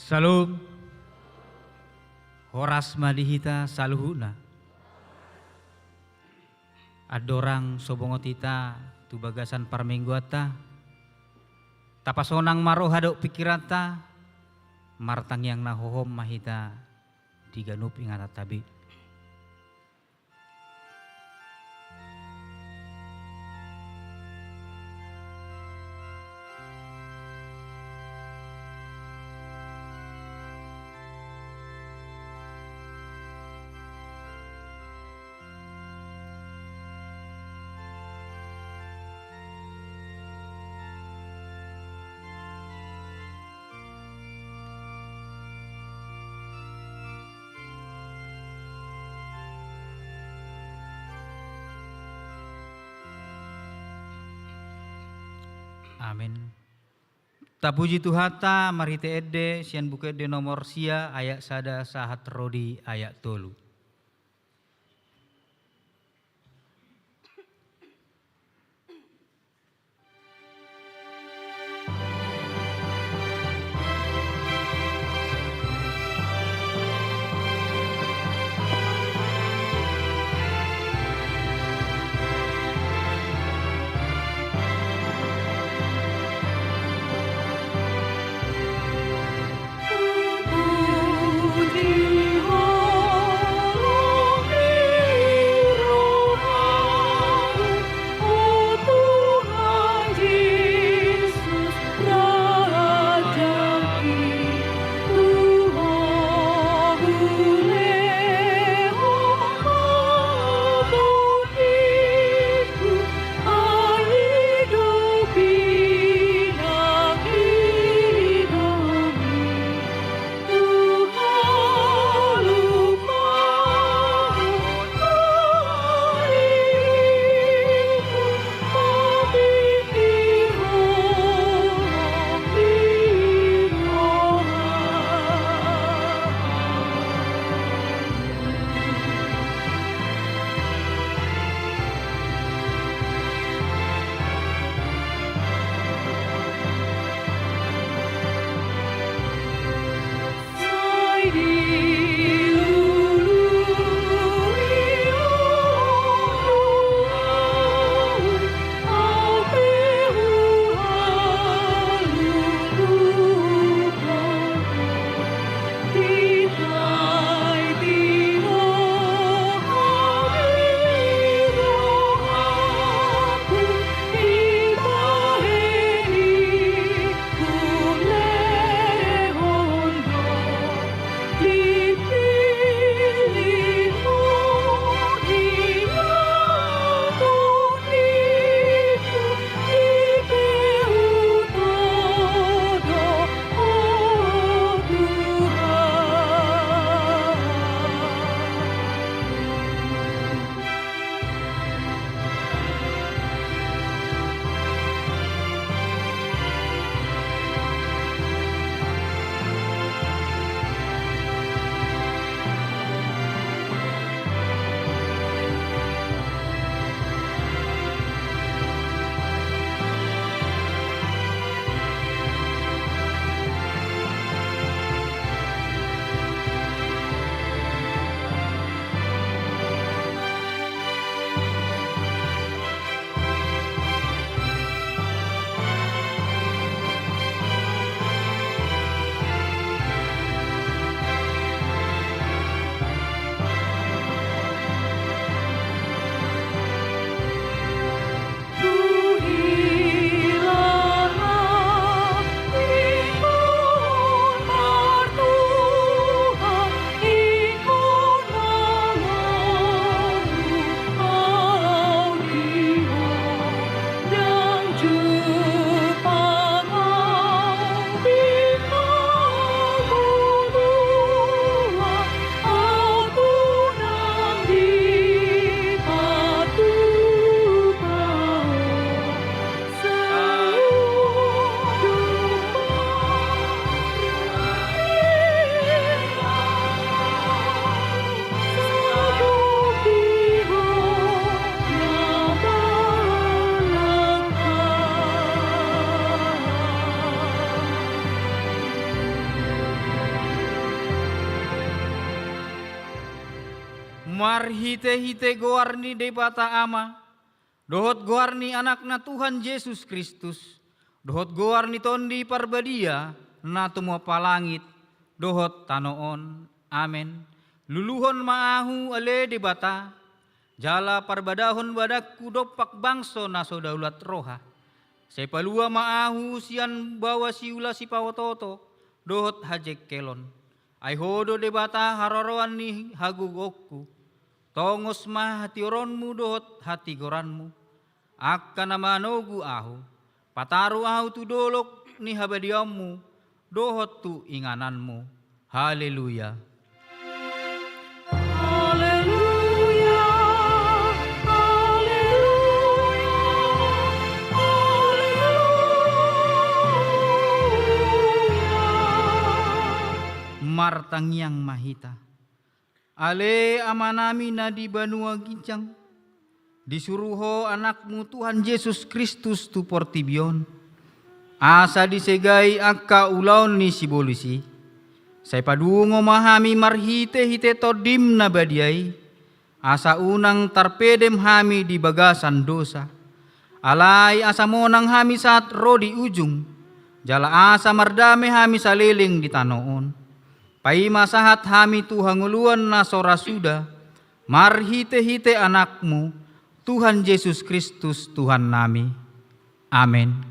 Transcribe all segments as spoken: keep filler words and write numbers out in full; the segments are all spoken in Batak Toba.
Salut. Horas ma di hita saluhutna. Andorang so bongot hita tu bagasan parmingguanta, tapasonang ma roha dohot pingkiranta, martangiang na hohom ma hita di ganup ingatanta be. Amin. Tapuji Tuhanta marhite ende sian Buku Ende nomor sia, ayat sada sahat ro di ayat tolu. Marhite-hite goar ni Debata Ama, dohot goar ni Anakna Tuhan Jesus Kristus, dohot goar ni Tondi Parbadia, na tumompa langit dohot tano on. Amen. Luluhon ma ahu, ale Debata, jala parbadahon badanku dompak bangso na so daulat roha. Sai palua ma ahu sian baoa siula sipaoto-oto dohot hajengkelon. Ai Ho do Debata haroroan ni hagogoonku. Tongos ma hatioronmu dohot hatigoranmu, angka na manogu ahu. Pataru ahu tu dolok ni habadiaonmu dohot tu ingananmu. Haleluya. Haleluya, haleluya, haleluya. Martangiang ma hita. Ale Amanami na di banua ginjang, disuru Ho Anakmu Tuhan Jesus Kristus tu portibi on, asa disegai angka ulaon ni sibolis i. Sai padungo ma hami marhite-hite Tondim na badia i, asa unang tarpedem hami di bagasan dosa. Alai asa monang hami sahat ro di ujung, jala asa mardame hami saleleng di tano on. Paima sahat hami tu hangoluan na so ra suda, marhite-hite Anakmu, Tuhan Jesus Kristus, Tuhannami. Amen.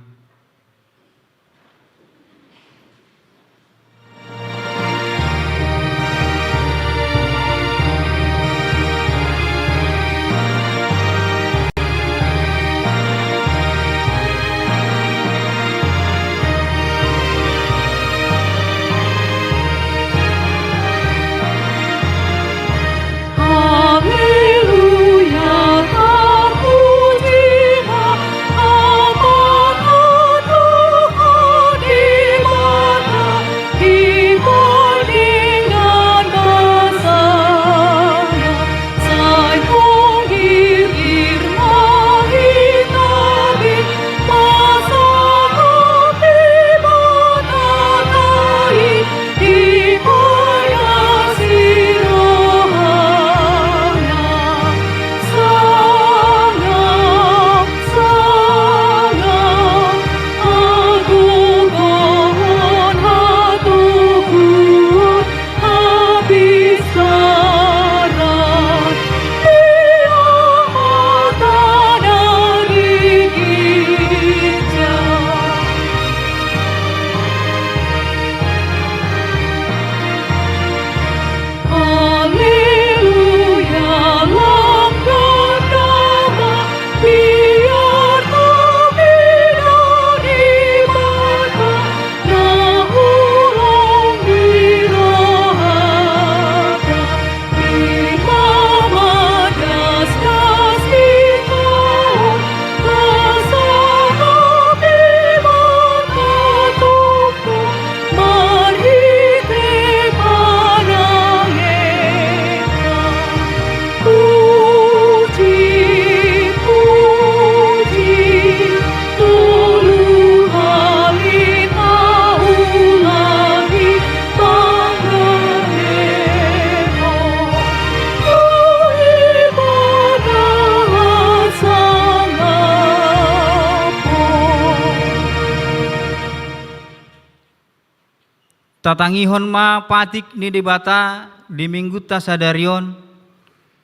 Tatangihon ma patik ni Debata di Minggunta sadari on,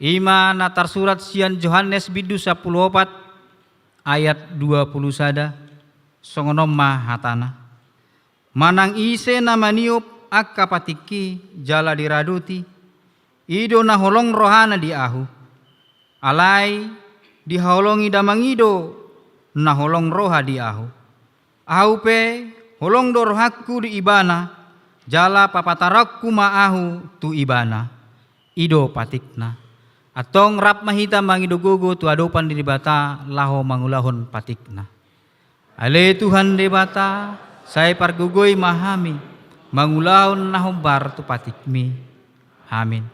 i ma na tarsurat sian Johannes bindu sampulu opat ayat dua pulu sada, songon on ma hatana. Manang ise na maniop angka patikki jala diradoti, i do na holong rohana di ahu. Alai dihaholongi Damang i do na holong roha di ahu. Ahu pe holong do rohangku di ibana, jala papataranku ma ahu tu ibana. I do patikna. Antong rap ma hita mangido gogo tu adopan ni Debata laho mangulahon patikna. Ale Tuhan Debata, sai pargogoi ma hami mangulahon na hombar tu patikmi. Amin.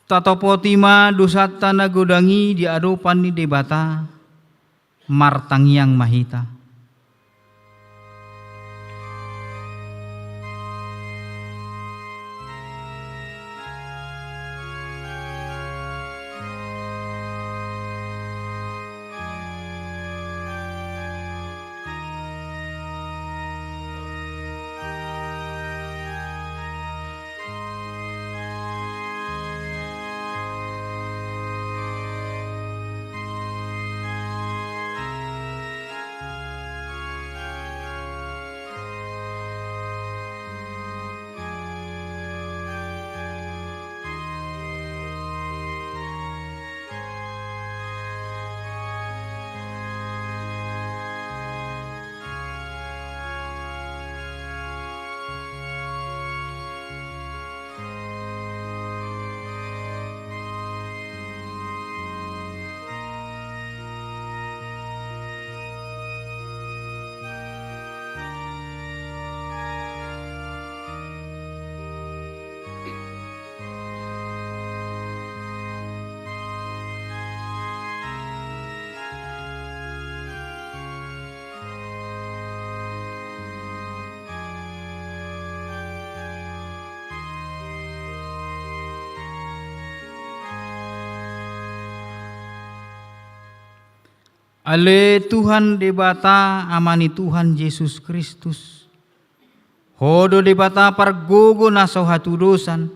Tatopoti ma dosanta na godang i di adopan ni Debata, martangiang ma hita. Ale Tuhan Debata, Ama ni Tuhan Jesus Kristus, Ho do Debata pargogo na so hatudosan,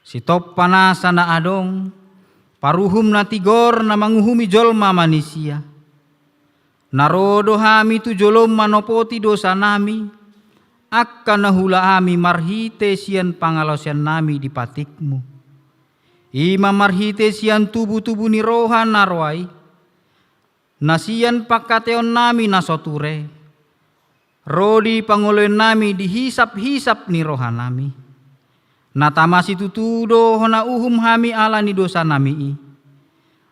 sitompa nasa na adong, paruhum na tigor na manguhumi jolma manisia. Na ro do hami tu jolom manopoti dosanami, angka na huula hami marhite sian pangalaosiannami di patikmu. I ma marhite sian tubutubu ni roha na roa i, na sian pangkataionnami na so ture, ro di pangoloionnami di hisaphisap ni rohanami. Na tama situtu do hona uhum hami ala ni dosanami i.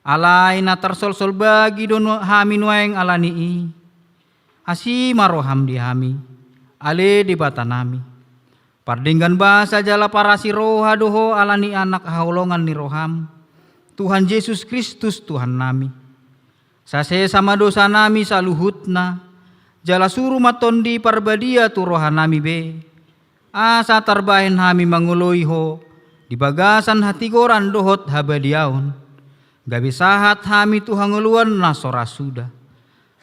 Alai na tarsolsol bagi do nu-, hami nuaeng ala ni i. Asi ma roham di hami, ale Debatanami. Pardenggan basa jala parasi roha do Ho ala ni Anak haholongan ni roham, Tuhan Jesus Kristus Tuhannami. Sasesa ma dosanami saluhutna, jala suru ma Tondi Parbadia tu rohanami be, asa tarbahen hami mangoloi Ho di bagasan hatigoran dohot habadiaon, gabe sahat hami tu hangoluan na so ra suda,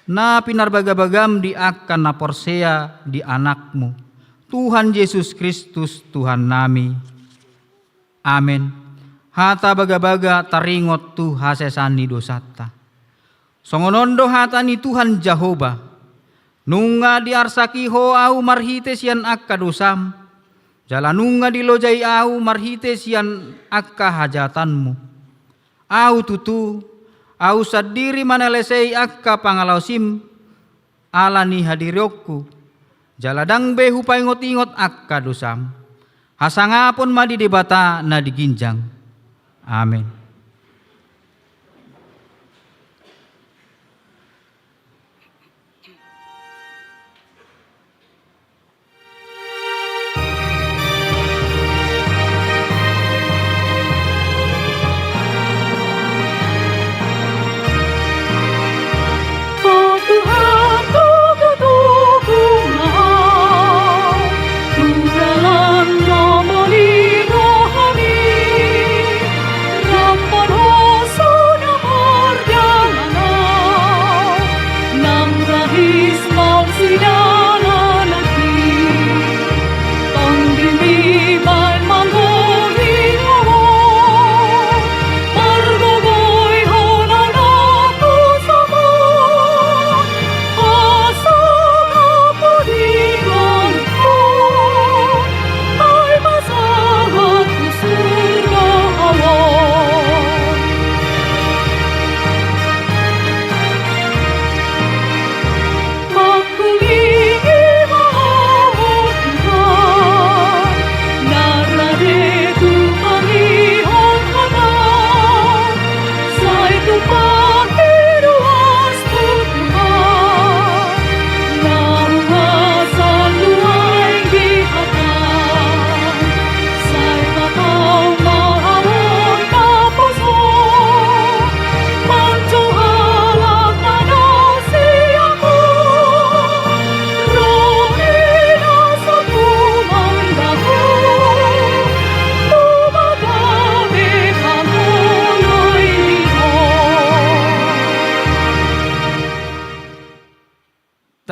na pinarbagabagam di angka na porsea di Anakmu, Tuhan Jesus Kristus Tuhannami. Amen. Hata bagabaga taringot tu hasesaan ni dosanta. Songon on do hata ni Tuhan Jahowa: Nunga diarsaki Ho ahu marhite sian angka dosam, jala nunga dilojai ahu marhite sian angka hajahatanmu. Ahu tutu, ahu sandiri manalesei angka pangalaosim ala ni hadirionku, jala ndang be hupaingotingot angka dosam. Hasangapon ma di Debata na di ginjang. Amen.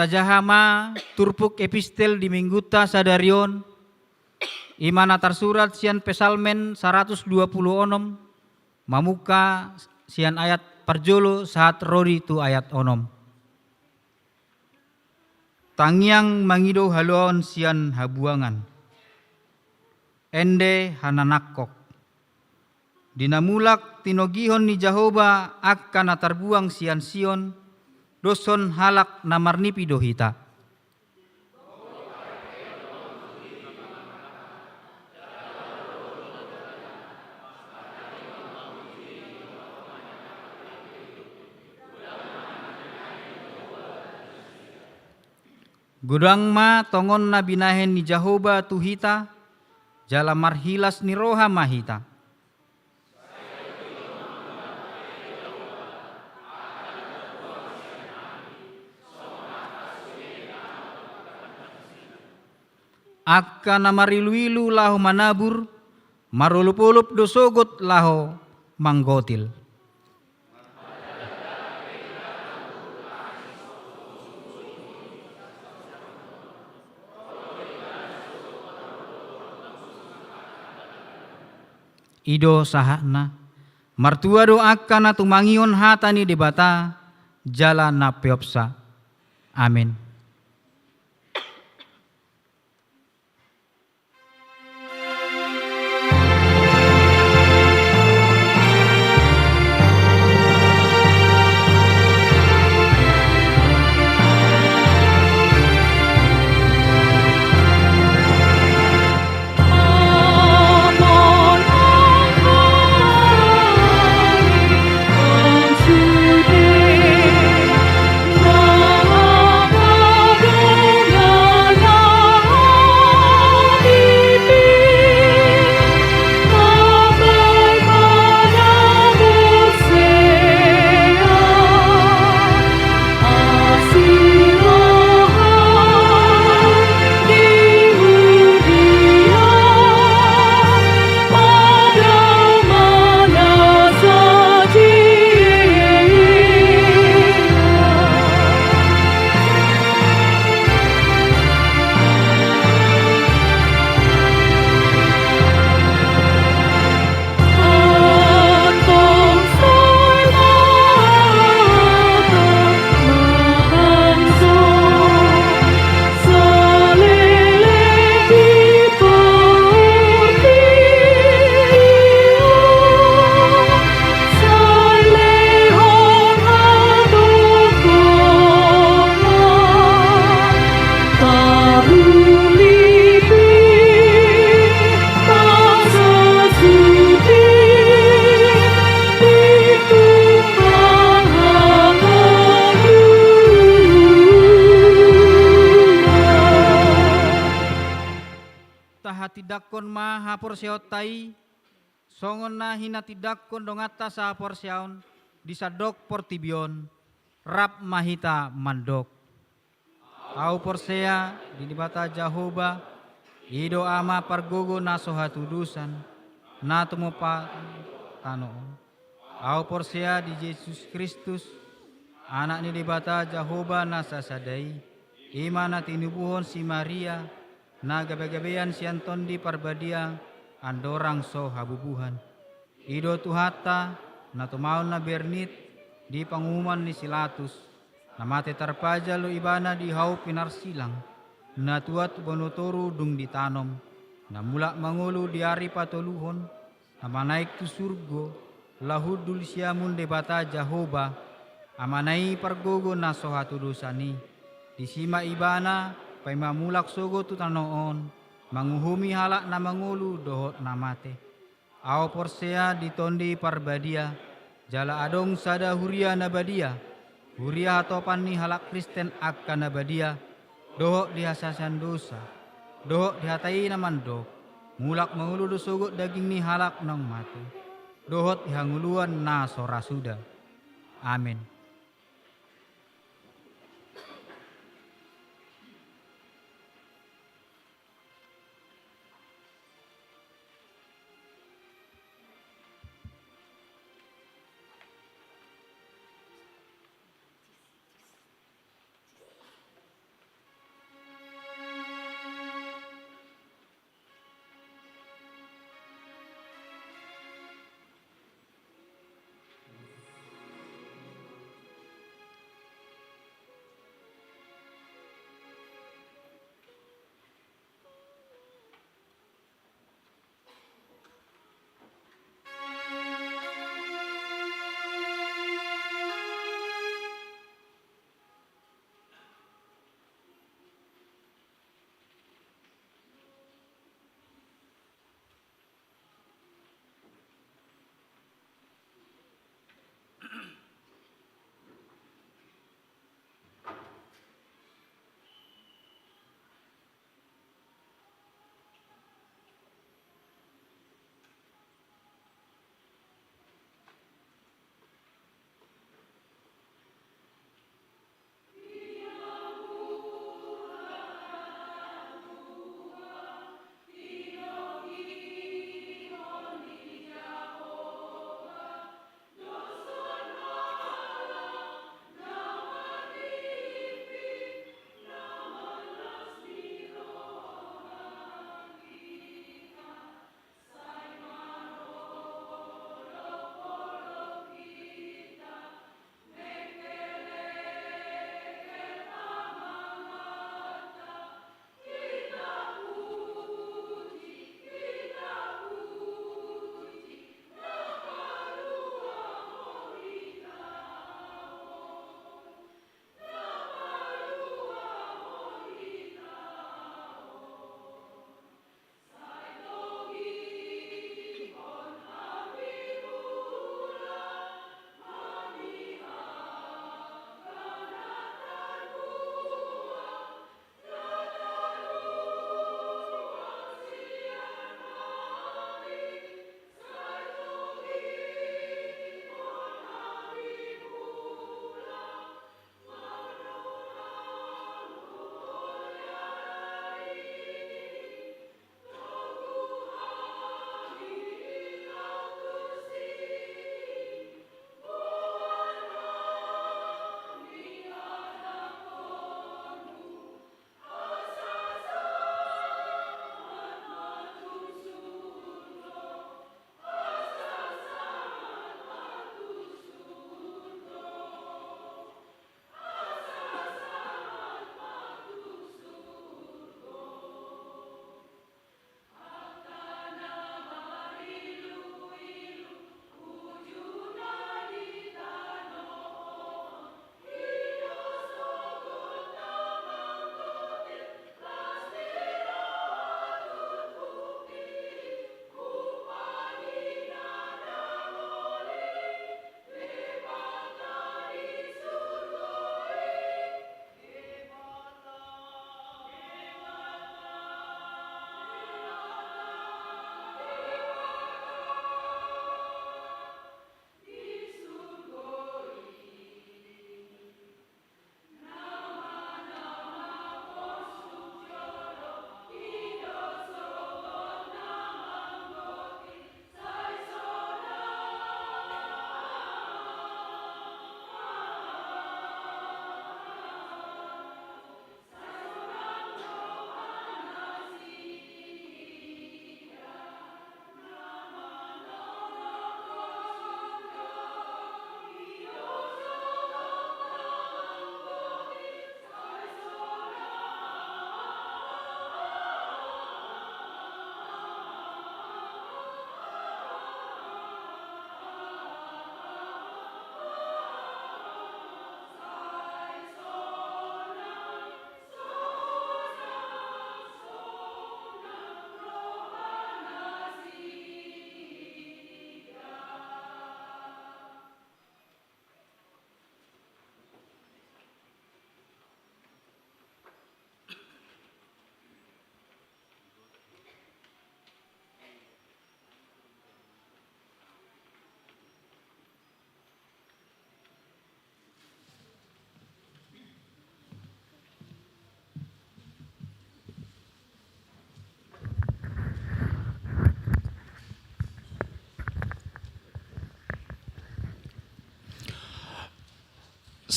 Tajaha ma turpuk epistel di minggunta sadari on, i ma na tarsurat sian Psalmen saratus dua pulu onom, mamungka sian ayat parjolo sahat ro di tu ayat onom. Tangiang mangido haluaon sian habuangan. Ende hananangkok. Di na mulak tinogihon ni Jahowa angka na tarbuang sian Sion, doshon halak na marnipi do hita. Godang ma tongon na binahen ni Jahowa tu hita, jala marhilas ni roha ma hita. Angka na mariluilu laho manabur, marolopolop do sogot laho manggotil. I do sahatna. Martua do angka na tumangihon hata ni Debata jala na peopsa. Amen. Tahatindangkon ma haporseaonta i, songon na hinatindangkon donganta sahaporseaon di sandok portibi on, rap ma hita mandok. Ahu porsea di Debata Jahowa, i do Ama pargogo na so hatudosan, na tumompa tano on. Ahu porsea di Jesus Kristus, Anak ni Debata Jahowa na sasada i, i ma na tinubuhon si Maria, na gabegabean sian Tondi Parbadia, andorang so habubuhan. I do Tuhanta, na tumaon na bernit di panguhuman ni si Latus, na mate tarpajal do Ibana di hau pinarsilang, na tuat bonotoru dung ditanom, na mulak mangolu di ari patoluhon, na manaek tu surgo, laho hundul siamun Debata Jahowa, Amana i pargogo na so hatudosan i. Disi ma Ibana, paima mulak sogot tu tano on, manguhumi halak na mangolu dohot na mate. Ahu porsea di Tondi Parbadia, jala adong sada huria na badia, huria hatopan ni halak Kristen angka na badia, dohot di hasesaan dosa, dohot di hata i na mandok, mulak mangolu do sogot daging ni halak naung mate, dohot di hangoluan na so ra suda. Amen.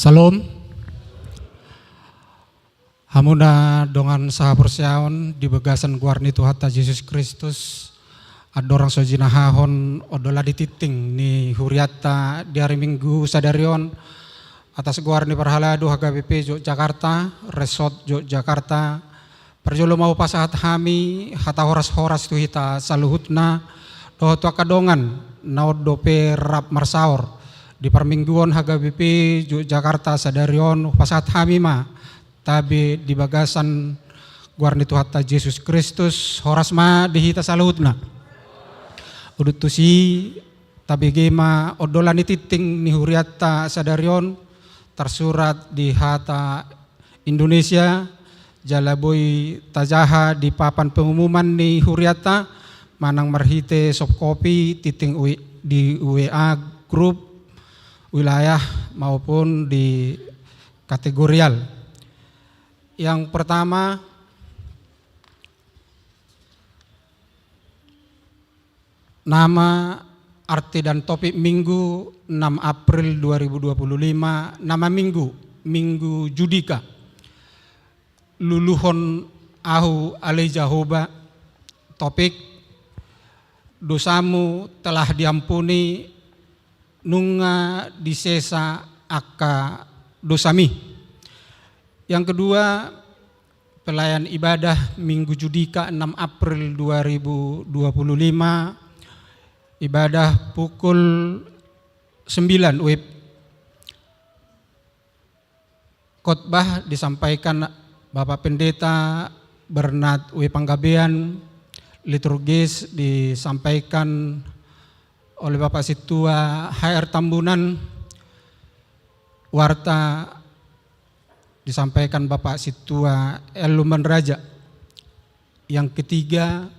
Syalom. Hamuna dongan sahaporseaon di bagasan goar ni Tuhanta Jesus Kristus, andorang so jinahahon ondolan ni tingting ni hurianta di ari Minggu sadari on, atas goar ni parhalado H K B P Yogyakarta, Resort Yogyakarta, parjolo ma hupasahat hami hata horas-horas tu hita saluhutna, dohot tu angka dongan na on dope rap marsaor di parmingguon H K B P Yogyakarta sadari on, hupasahat hami ma tabe di bagasan goar ni Tuhanta Jesus Kristus, horas ma di hita saluhutna. Udut tusi, tabege ma ondolan ni tingting ni hurianta sadari on, tarsurat di hata Indonesia, jala boi tajaha di papan pengumuman ni hurianta, manang marhite soft copy, tingting W-, di W A grup, wilayah maupun di kategorial. Yang pertama, nama, arti dan topik Minggu enam April dua ribu dua puluh lima, nama Minggu, Minggu Judika. Luluhon ahu ale Jahowa. Topik, dosamu telah diampuni, nunga disesa angka dosami. Yang kedua, pelayan ibadah Minggu Judika enam April dua ribu dua puluh lima, ibadah pukul sembilan W I B. Khotbah disampaikan Bapak Pendeta Bernard W Panggabean, liturgis disampaikan oleh Bapak Sintua H R Tambunan, warta disampaikan Bapak Sintua L Lumban Raja. Yang ketiga,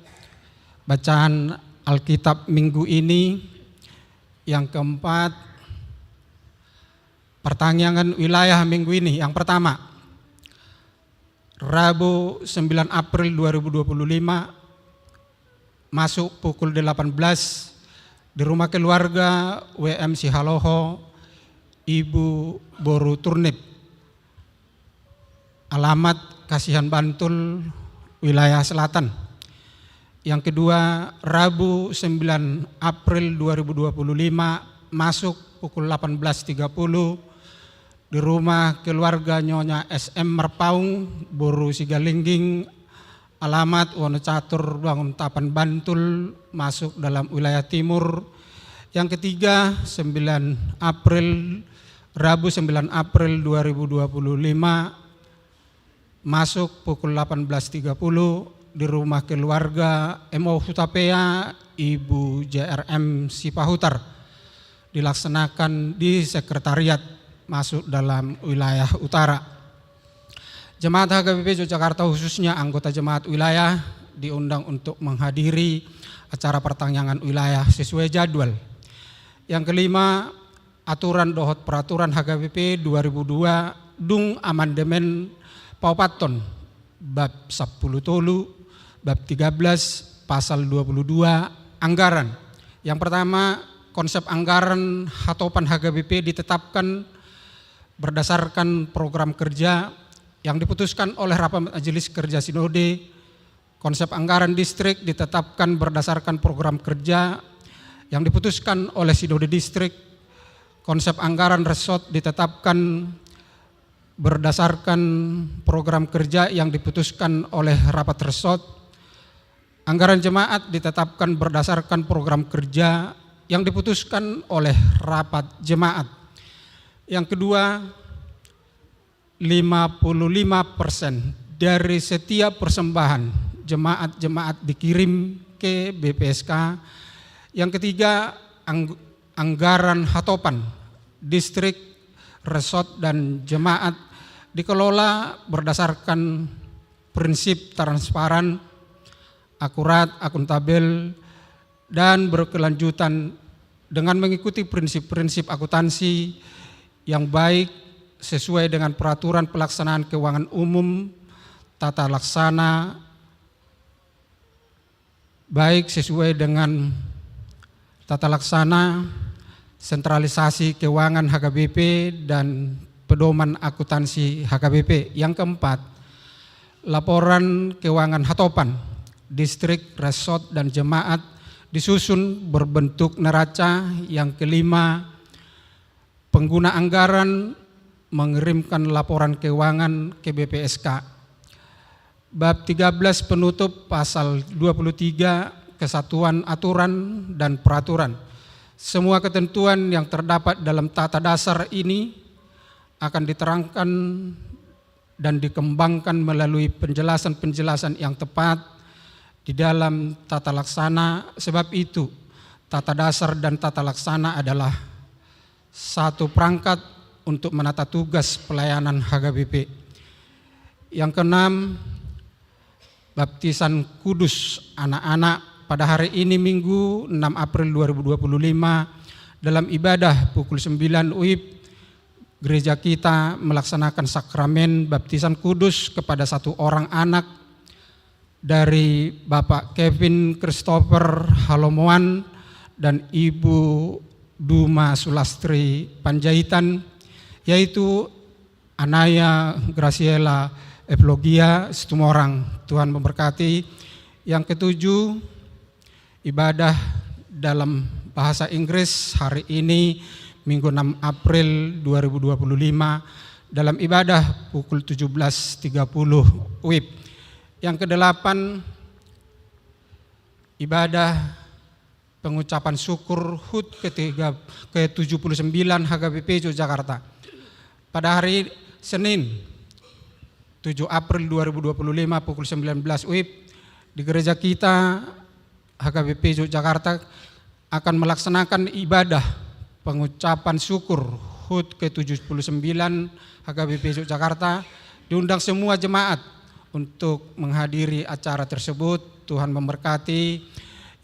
bacaan Alkitab minggu ini. Yang keempat, pertangiangan wilayah minggu ini. Yang pertama, Rabu sembilan April dua ribu dua puluh lima, masuk pukul delapan belas di rumah keluarga W M Sihaloho, Ibu Boru Turnip. Alamat Kasihan Bantul, wilayah selatan. Yang kedua, Rabu sembilan April dua ribu dua puluh lima, masuk pukul delapan belas tiga puluh di rumah keluarga Nyonya S M Marpaung, Boru Sigalingging, alamat Wonocatur Banguntapan Bantul, masuk dalam wilayah timur. Yang ketiga, sembilan April, Rabu sembilan April dua ribu dua puluh lima, masuk pukul delapan belas tiga puluh di rumah keluarga M O Hutapea, Ibu J R M Sipahutar, dilaksanakan di sekretariat, masuk dalam wilayah utara. Jemaat H K B P Yogyakarta, khususnya anggota jemaat wilayah, diundang untuk menghadiri acara pertangiangan wilayah sesuai jadwal. Yang kelima, aturan dohot peraturan H K B P dua ribu dua, dung amandemen paopathon, bab sampulu tolu, bab tiga belas, pasal dua puluh dua, anggaran. Yang pertama, konsep anggaran hatopan H K B P ditetapkan berdasarkan program kerja yang diputuskan oleh Rapat Majelis Kerja Sinode. Konsep anggaran distrik ditetapkan berdasarkan program kerja yang diputuskan oleh Sinode Distrik. Konsep anggaran resort ditetapkan berdasarkan program kerja yang diputuskan oleh rapat resort. Anggaran jemaat ditetapkan berdasarkan program kerja yang diputuskan oleh rapat jemaat. Yang kedua, lima puluh lima persen dari setiap persembahan jemaat-jemaat dikirim ke B P S K. Yang ketiga, angg-, anggaran hatopan distrik, resort, dan jemaat dikelola berdasarkan prinsip transparan, akurat, akuntabel, dan berkelanjutan dengan mengikuti prinsip-prinsip akuntansi yang baik sesuai dengan peraturan pelaksanaan keuangan umum, tata laksana, baik sesuai dengan tata laksana sentralisasi keuangan H K B P dan pedoman akuntansi H K B P. Yang keempat, laporan keuangan Hatopan, distrik, resort, dan jemaat disusun berbentuk neraca. Yang kelima, pengguna anggaran mengirimkan laporan keuangan ke B P S K. Bab tiga belas penutup, pasal dua puluh tiga, kesatuan aturan dan peraturan. Semua ketentuan yang terdapat dalam tata dasar ini akan diterangkan dan dikembangkan melalui penjelasan-penjelasan yang tepat di dalam tata laksana. Sebab itu, tata dasar dan tata laksana adalah satu perangkat untuk menata tugas pelayanan H K B P. Yang keenam, baptisan kudus anak-anak pada hari ini, Minggu, enam April dua ribu dua puluh lima, dalam ibadah pukul sembilan W I B, gereja kita melaksanakan sakramen baptisan kudus kepada satu orang anak dari Bapak Kevin Christopher Halomoan dan Ibu Duma Sulastri Panjaitan, yaitu Anaya Graciela Evlogia Situmorang. Tuhan memberkati. Yang ketujuh, ibadah dalam bahasa Inggris hari ini, Minggu enam April dua ribu dua puluh lima, dalam ibadah pukul tujuh belas tiga puluh W I B. Yang kedelapan, ibadah pengucapan syukur HUT ketiga, ke tujuh puluh sembilan H K B P Yogyakarta. Pada hari Senin, tujuh April dua ribu dua puluh lima, pukul sembilan belas W I B, di gereja kita, H K B P Yogyakarta, akan melaksanakan ibadah pengucapan syukur HUT ke tujuh puluh sembilan H K B P Yogyakarta. Diundang semua jemaat untuk menghadiri acara tersebut. Tuhan memberkati.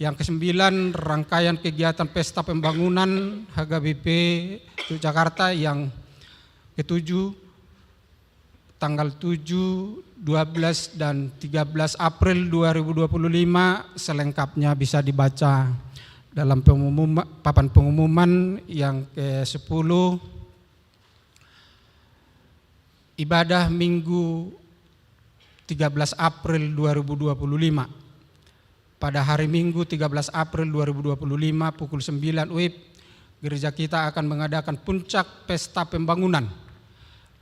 Yang kesembilan, rangkaian kegiatan pesta pembangunan H K B P Yogyakarta yang ketujuh, tanggal tujuh, dua belas, dan tiga belas April dua ribu dua puluh lima, selengkapnya bisa dibaca dalam pengumum-, papan pengumuman yang kesepuluh. Ibadah Minggu tiga belas April dua ribu dua puluh lima. Pada hari Minggu tiga belas April dua ribu dua puluh lima, pukul sembilan W I B, gereja kita akan mengadakan puncak pesta pembangunan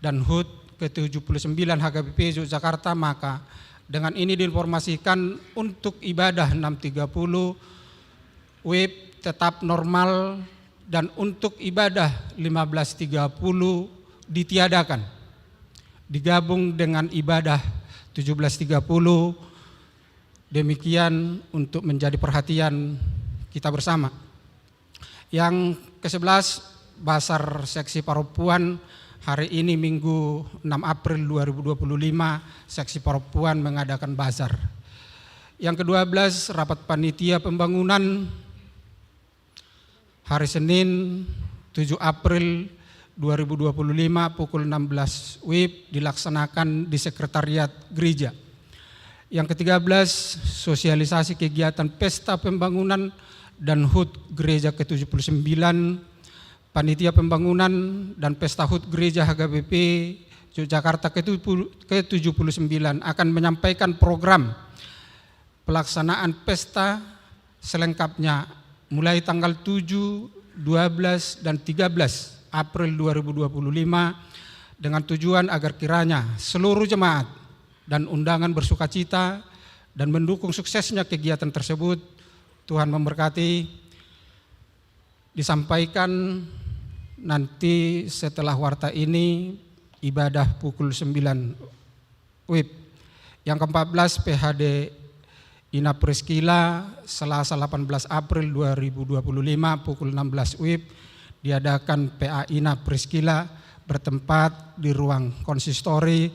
dan HUT ke tujuh puluh sembilan H K B P Yogyakarta. Maka dengan ini diinformasikan, untuk ibadah enam tiga puluh W I B tetap normal dan untuk ibadah lima belas tiga puluh ditiadakan, digabung dengan ibadah tujuh belas tiga puluh. Demikian untuk menjadi perhatian kita bersama. Yang kesebelas, Basar Seksi Parompuan. Hari ini, Minggu enam April dua ribu dua puluh lima, Seksi Parompuan mengadakan basar. Yang kedua belas, rapat panitia pembangunan. Hari Senin, tujuh April dua ribu dua puluh lima, pukul enam belas W I B, dilaksanakan di Sekretariat Gereja. Yang ketiga belas, sosialisasi kegiatan pesta pembangunan dan HUT Gereja ke tujuh puluh sembilan. Panitia pembangunan dan pesta HUT Gereja H K B P Yogyakarta ke tujuh puluh, ke tujuh puluh sembilan akan menyampaikan program pelaksanaan pesta selengkapnya mulai tanggal tujuh, dua belas, dan tiga belas April dua ribu dua puluh lima, dengan tujuan agar kiranya seluruh jemaat dan undangan bersukacita dan mendukung suksesnya kegiatan tersebut. Tuhan memberkati. Disampaikan nanti setelah warta ini, ibadah pukul sembilan W I B. Yang keempat belas, P H D Ina Priskila, Selasa delapan belas April dua ribu dua puluh lima, pukul enam belas W I B, diadakan P A Ina Priskila bertempat di ruang konsistori.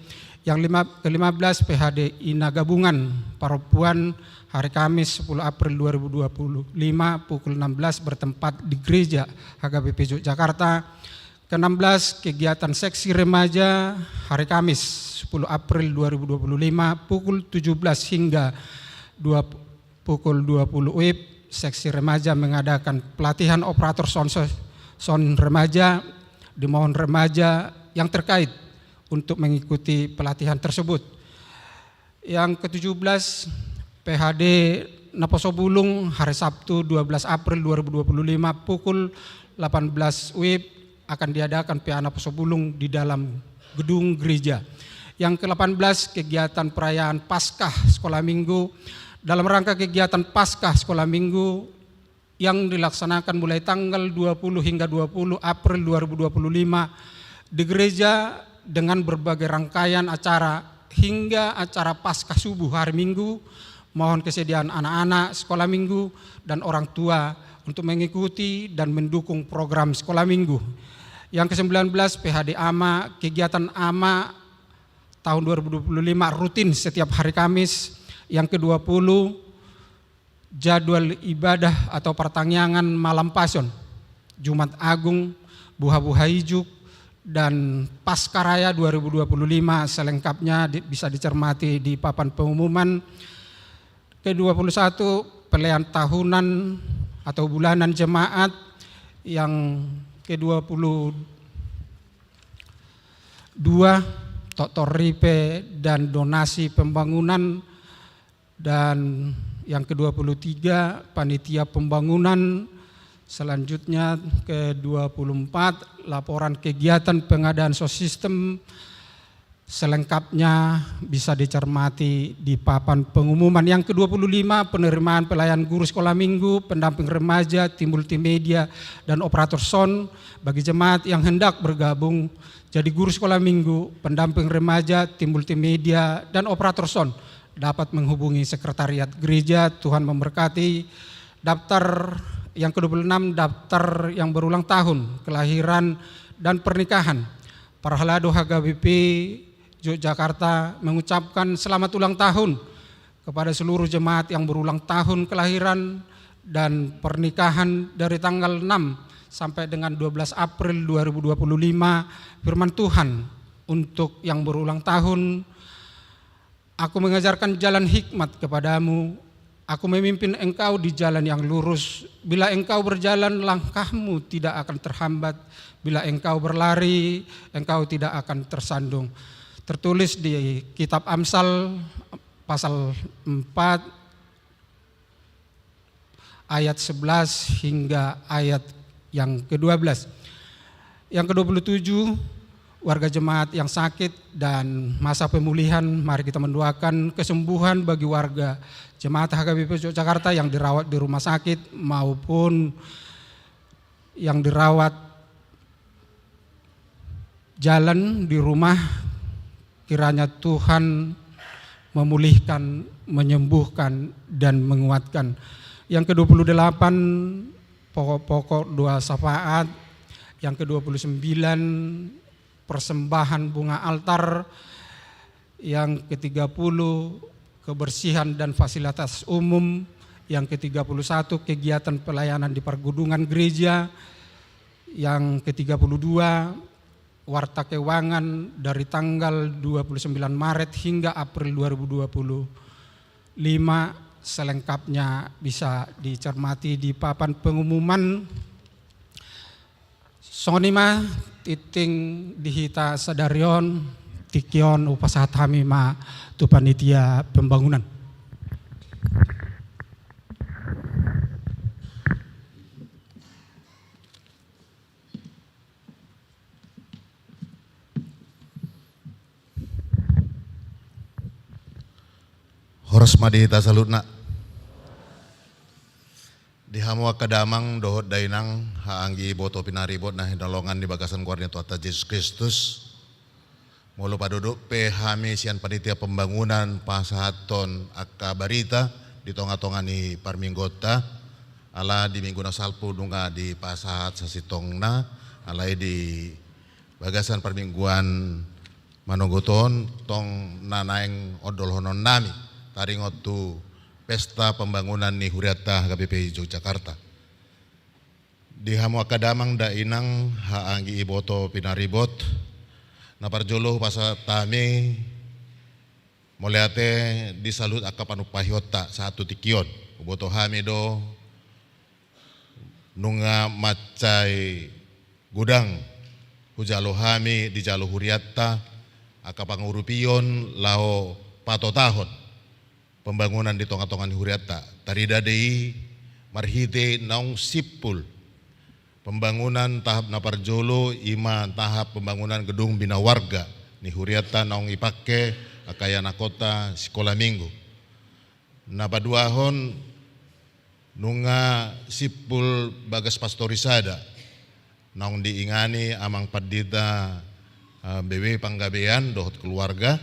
Yang lima, kelima belas, P H D Ina Gabungan Parompuan, hari Kamis sepuluh April dua ribu dua puluh lima, pukul enam belas, bertempat di Gereja H K B P Yogyakarta. Keenam belas, kegiatan seksi remaja, hari Kamis sepuluh April dua ribu dua puluh lima, pukul tujuh belas hingga dua, pukul dua puluh W I B, seksi remaja mengadakan pelatihan operator sound, sound remaja, dimaon remaja yang terkait untuk mengikuti pelatihan tersebut. Yang ketujuh belas, P H D Naposo Bulung, hari Sabtu dua belas April dua ribu dua puluh lima, pukul delapan belas W I B, akan diadakan P A Naposo Bulung di dalam gedung gereja. Yang kedelapan belas, kegiatan perayaan Paskah Sekolah Minggu. Dalam rangka kegiatan Paskah Sekolah Minggu, yang dilaksanakan mulai tanggal dua puluh hingga dua puluh April dua ribu dua puluh lima di gereja, dengan berbagai rangkaian acara hingga acara Paskah subuh hari Minggu. Mohon kesediaan anak-anak sekolah minggu dan orang tua untuk mengikuti dan mendukung program sekolah minggu. Yang kesembilan belas, P H D AMA, kegiatan AMA tahun dua ribu dua puluh lima rutin setiap hari Kamis. Yang kedua puluh, jadwal ibadah atau partangiangan malam Pasion, Jumat Agung, buha-buha ijuk, dan Pasca Raya dua ribu dua puluh lima selengkapnya di, bisa dicermati di papan pengumuman. Kedua puluh satu, perayaan tahunan atau bulanan jemaat. Yang kedua puluh dua, totor ripe dan donasi pembangunan. Dan yang kedua puluh tiga, panitia pembangunan. Selanjutnya, kedua puluh empat, laporan kegiatan pengadaan sound system selengkapnya bisa dicermati di papan pengumuman. Yang kedua puluh lima, penerimaan pelayan guru sekolah minggu, pendamping remaja, tim multimedia, dan operator sound. Bagi jemaat yang hendak bergabung jadi guru sekolah minggu, pendamping remaja, tim multimedia, dan operator sound, dapat menghubungi sekretariat gereja. Tuhan memberkati. Daftar yang kedua puluh enam, daftar yang berulang tahun, kelahiran, dan pernikahan. Parhalado H K B P Yogyakarta mengucapkan selamat ulang tahun kepada seluruh jemaat yang berulang tahun kelahiran dan pernikahan dari tanggal enam sampai dengan dua belas April dua ribu dua puluh lima. Firman Tuhan untuk yang berulang tahun, "Aku mengajarkan jalan hikmat kepadamu, Aku memimpin engkau di jalan yang lurus. Bila engkau berjalan, langkahmu tidak akan terhambat. Bila engkau berlari, engkau tidak akan tersandung." Tertulis di kitab Amsal pasal empat ayat sebelas hingga ayat yang kedua belas. Yang kedua puluh tujuh, warga jemaat yang sakit dan masa pemulihan, mari kita mendoakan kesembuhan bagi warga jemaat H K B P Yogyakarta yang dirawat di rumah sakit maupun yang dirawat jalan di rumah. Kiranya Tuhan memulihkan, menyembuhkan, dan menguatkan. Yang kedua puluh delapan, pokok-pokok doa syafaat. Yang kedua puluh sembilan, persembahan bunga altar. Yang ketiga puluh, kebersihan dan fasilitas umum. Yang ketiga puluh satu, kegiatan pelayanan di pergudungan gereja. Yang ketiga puluh dua, warta keuangan dari tanggal dua puluh sembilan Maret hingga April dua ribu dua puluh lima, selengkapnya bisa dicermati di papan pengumuman. Songon i ma tintin di hita sadari on. Tingki on hupasahat hami ma tu panitia pembangunan. Horas ma di hita saluhutna. Di hamu angka damang dohot dainang, haha anggi iboto pinaribot na hinaholongan di bagasan goar ni Tuhanta Jesus Kristus. Molo padohot pe hami sian panitia pembangunan pasahathon angka barita di tonga-tonga ni parmingguonta, ala di minggu na salpu nunga dipasahat sasintongna, alai di bagasan parmingguan manogot on tong na naeng ondolhononnami taringot tu pesta pembangunan ni hurianta H K B P Yogyakarta. Di hamu angka damang dainang, haha anggi iboto pinaribot, na parjolo hupasahat hami mauliate di saluhut angka panumpahionta sahat tu tingki on. Huboto hami do nunga mansai godang hujalo hami, dijalo hurianta, angka pangurupion laho patotahon pembangunan di tonga-tonga ni hurianta. Tarida do i marhite naung simpul pembangunan tahap na parjolo, ima tahap pembangunan gedung bina warga ni hurianta naung ipangke angka ianakhonta sikola minggu. Na paduahon, nunga simpul bagas pastori sada naung diingani amang pandita, eh, B W Panggabean dohot keluarga.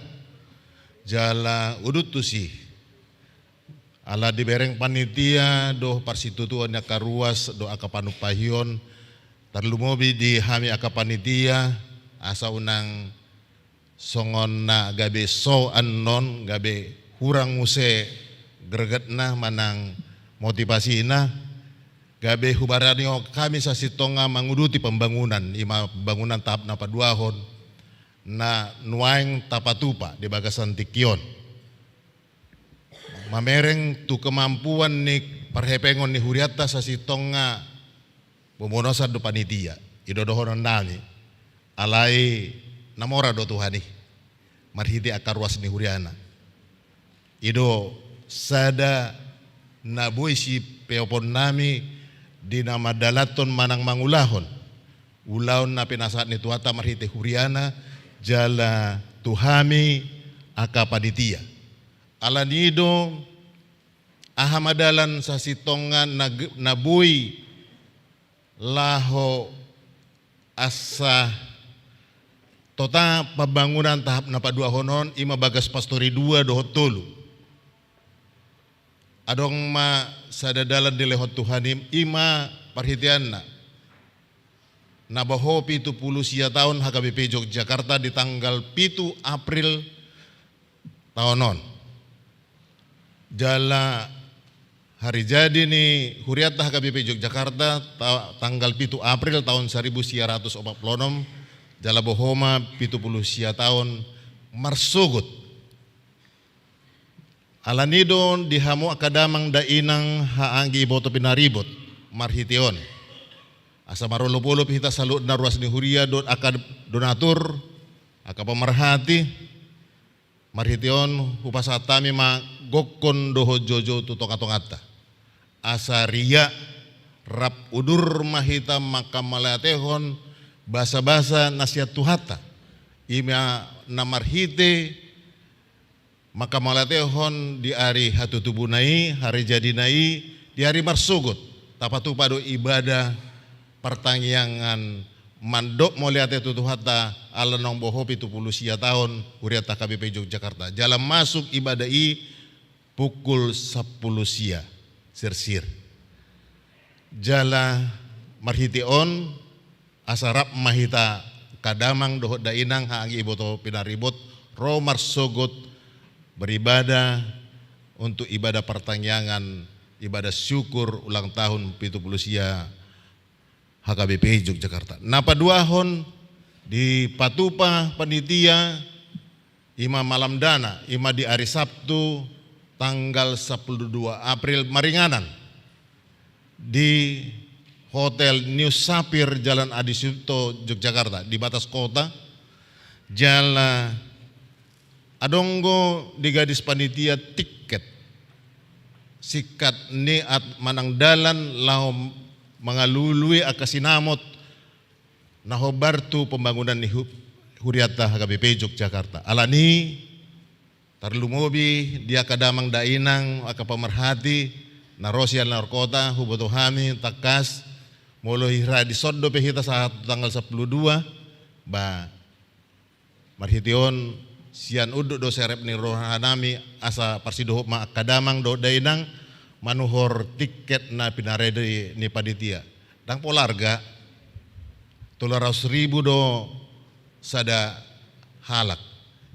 Jala udut tusi, ala dibereng panitia dohot parsitutuon ni angka ruas dohot angka panumpahion, tarlumobi di hami angka panitia, asa unang songon na gabe so annon, gabe hurang muse gregetna manang motivasina, gabe hubaranihon hami sasintongna manguduti pembangunan, ima pembangunan tahap na paduahon, na nuaeng tapatupa di bagasan tingki on. Mamereng tu kemampuan ni parhepengon ni hurianta sasintongna bobonosan do panitia, i do dohonon nami. Alai na mora do Tuhan i, marhite angka ruas ni huriana. I do sada na boi sipeopon nami di na mandalanhon manang mangulahon ulaon na pinasahat ni Tuhanta marhite huriana, jala tu hami angka panitia. Alani i do, aha ma dalan sasintongna na ge-, na boi laho asa tota pembangunan tahap na paduahon on, ima bagas pastori dua dohot tolu. Adong ma sada dalan dilehon Tuhan i, ima parhiteanna na boho pitu pulu sia taon H K B P Yogyakarta di tanggal pitu April taon on. Jala hari jadi ni hurianta H K B P Yogyakarta ta-, tanggal pitu April taon saribu sia ratus opat pulu onom, jala boho ma pitu pulu sia taon marsogot. Alani i do di hamu angka damang dainang, haha anggi iboto pinaribot, marhite on asa marolopolop hita saluhutna ruas ni huria dohot angka donatur, angka pamarhati. Marhite on hupasahat hami ma gokkon dohot joujou tu tongatonganta, asa riak rap udur ma hita mangkamauliatehon basabasa na sian Tuhanta, ima na marhite mangkamauliatehon di ari hatutubuna i, hari jadina i, di ari marsogot tapatupa do ibadah partangiangan mandok mauliate tu Tuhanta ala naung boho pitu pulu sia taon hurianta H K B P Yogyakarta. Jala masuk ibadah i pukul sampulu sia sirsir. Jala marhite on asa rap ma hita angka damang dohot dainang, haha anggi iboto pinaribot, ro marsogot beribadah untuk ibadah partangiangan, ibadah syukur ulang tahun pitu pulu sia H K B P Yogyakarta. Na paduahon dipatupa panitia, ima malam dana, ima di ari Sabtu tanggal sampulu dua April, maringanan di Hotel New Sapphire, Jalan Adi Sucipto, Yogyakarta, di batas kota. Jala adong do di gadis panitia tiket singkat niat manang dalan laho mangalului angka sinamot na hombar tu pembangunan ni hu-, hurianta H K B P Yogyakarta. Alani i, tarlumobi di angka damang dainang, angka pamarhati na ro sian luar kota, huboto hami tangkas molo hira dison dope hita sahat tanggal sampulu dua, ba marhite on sian unduk do serep ni rohanami asa parsidohot ma angka damang dohot dainang manuhor tiket na pinarade ni panitia. Ndang pola arga, tolu ratus ribu do sada halak.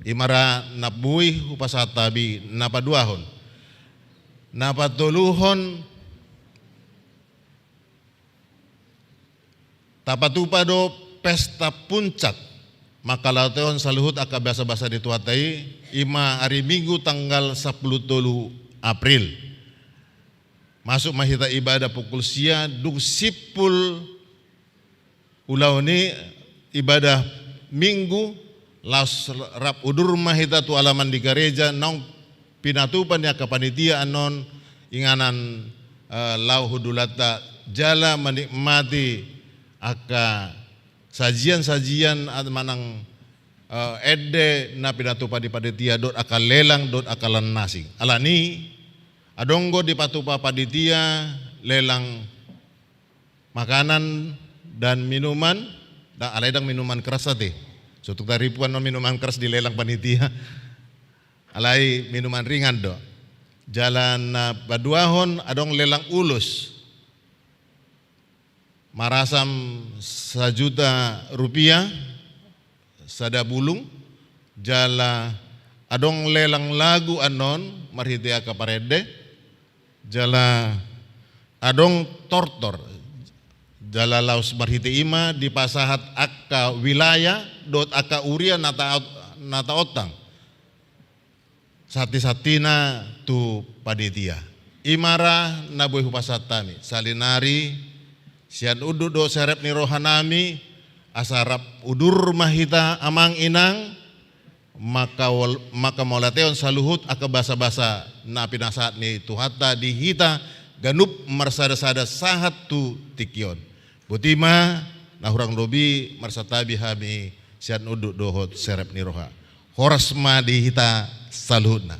Ima ra na boi hupasahat hami na paduahon. Na patoluhon, tapatupa do pesta puncak mangkalotehon saluhut angka basabasa ni Tuhanta i, ima ari Minggu tanggal sampulu tolu April. Masuk ma hita ibadah pukul sia, dung simpul ulaon i, ibadah Minggu, laos rap udur ma hita tu alaman di gareja, naung pinatupa ni angka panitia annon inganan, eh, laho hundulanta jala menikmati angka sajian-sajian at-, manang, eh, ende na pinatupa ni panitia dohot angka lelang dohot angka lan na asing. Alani, adong do dipatupa panitia lelang makanan dan minuman, da, alai ndang minuman keras ate. Sotung taripu annon minuman keras dilelang panitia. Alai minuman ringan do. Jala na paduahon adong lelang ulos. Marasam sajuta rupiah, sada bulung, jala adong lelang lagu annon marhite angka parende, jala adong tortor, jala laos marhite i ma dipasahat angka wilayah dohot angka huria na ta-, na taontang. Santisantina tu panitia. I ma ra na boi hupasahat hami. Saonari, sian unduk dohot serep ni rohanami, asa rap udur ma hita amang inang, maka wal-, maka mauliatehon saluhut angka basabasa na pinasahat ni Tuhanta di hita ganup marsadasada sahat tu tingki on. Boti ma, na hurang lobi marsantabi hami sian unduk dohot serep ni roha. Horas ma di hita saluhutna.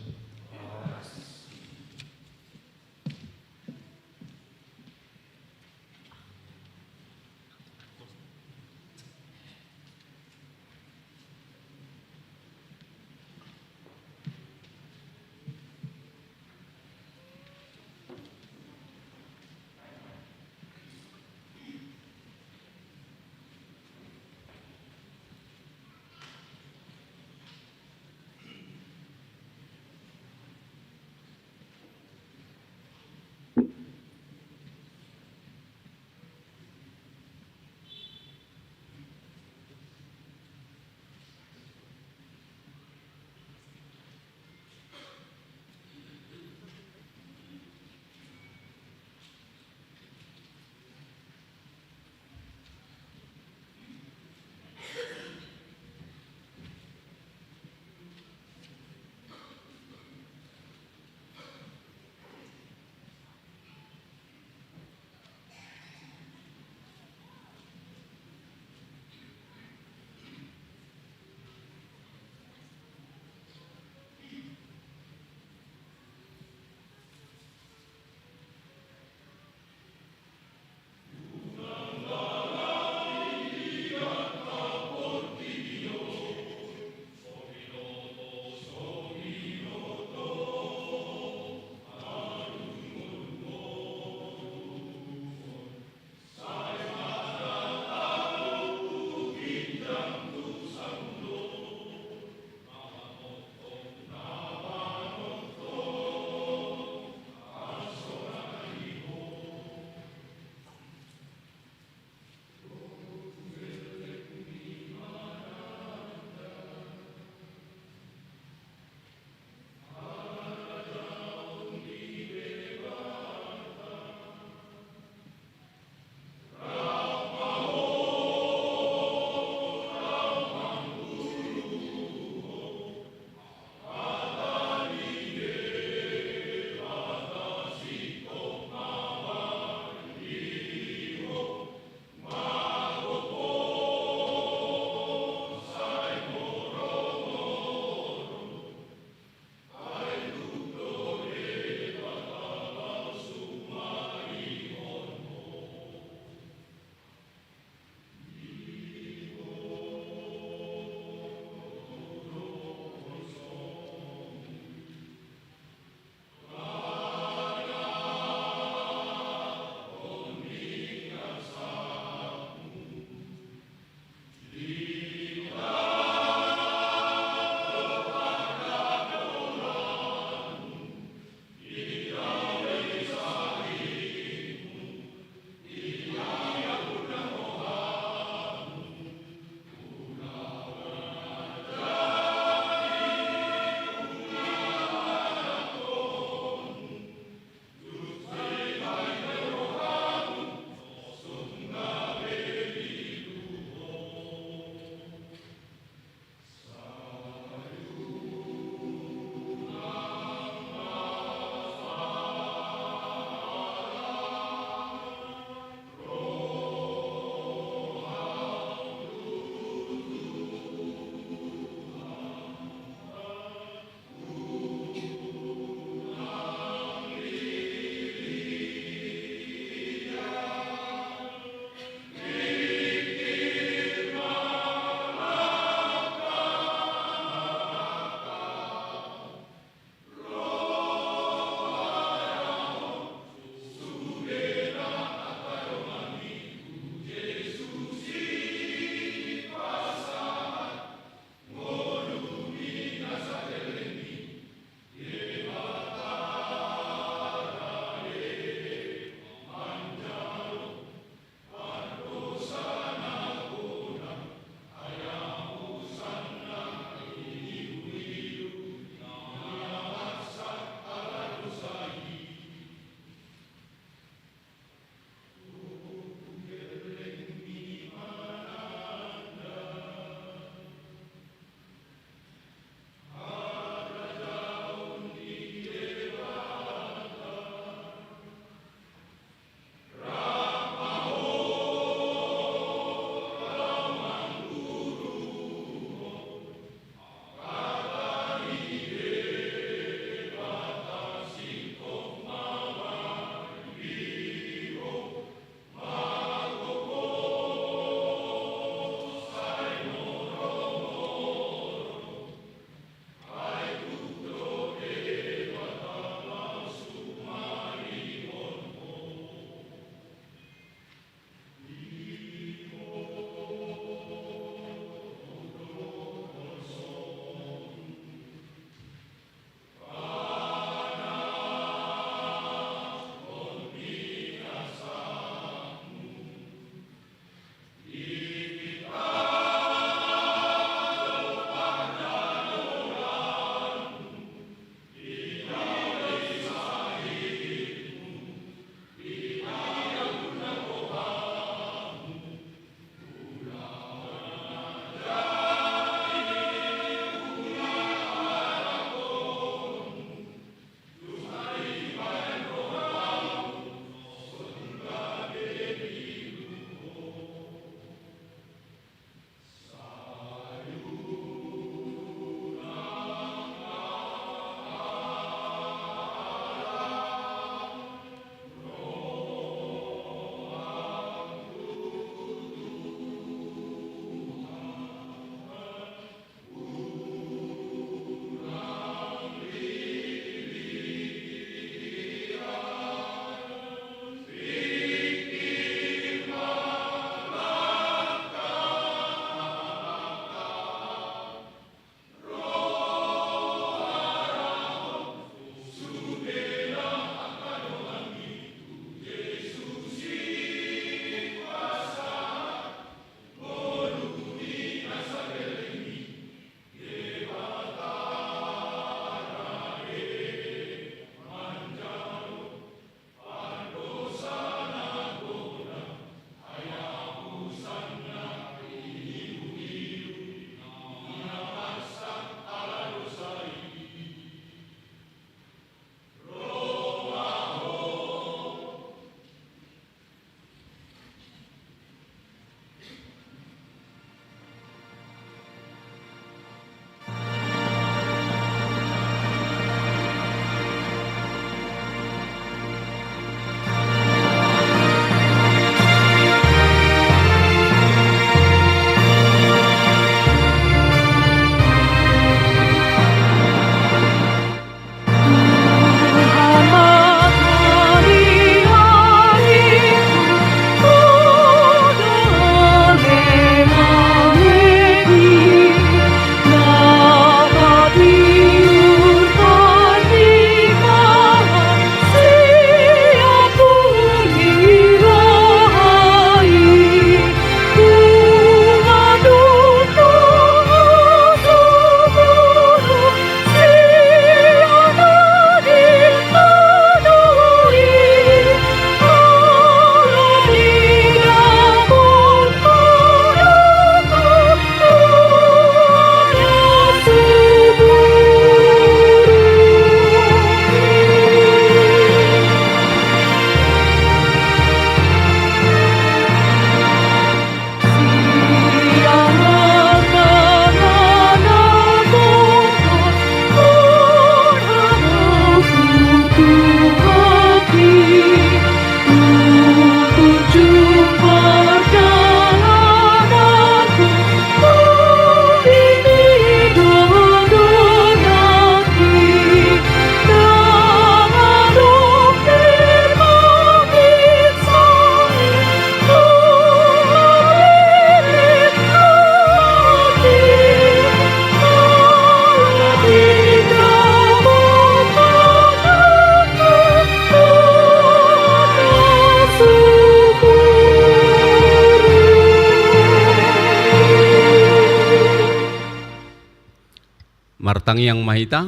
Martangiang ma hita.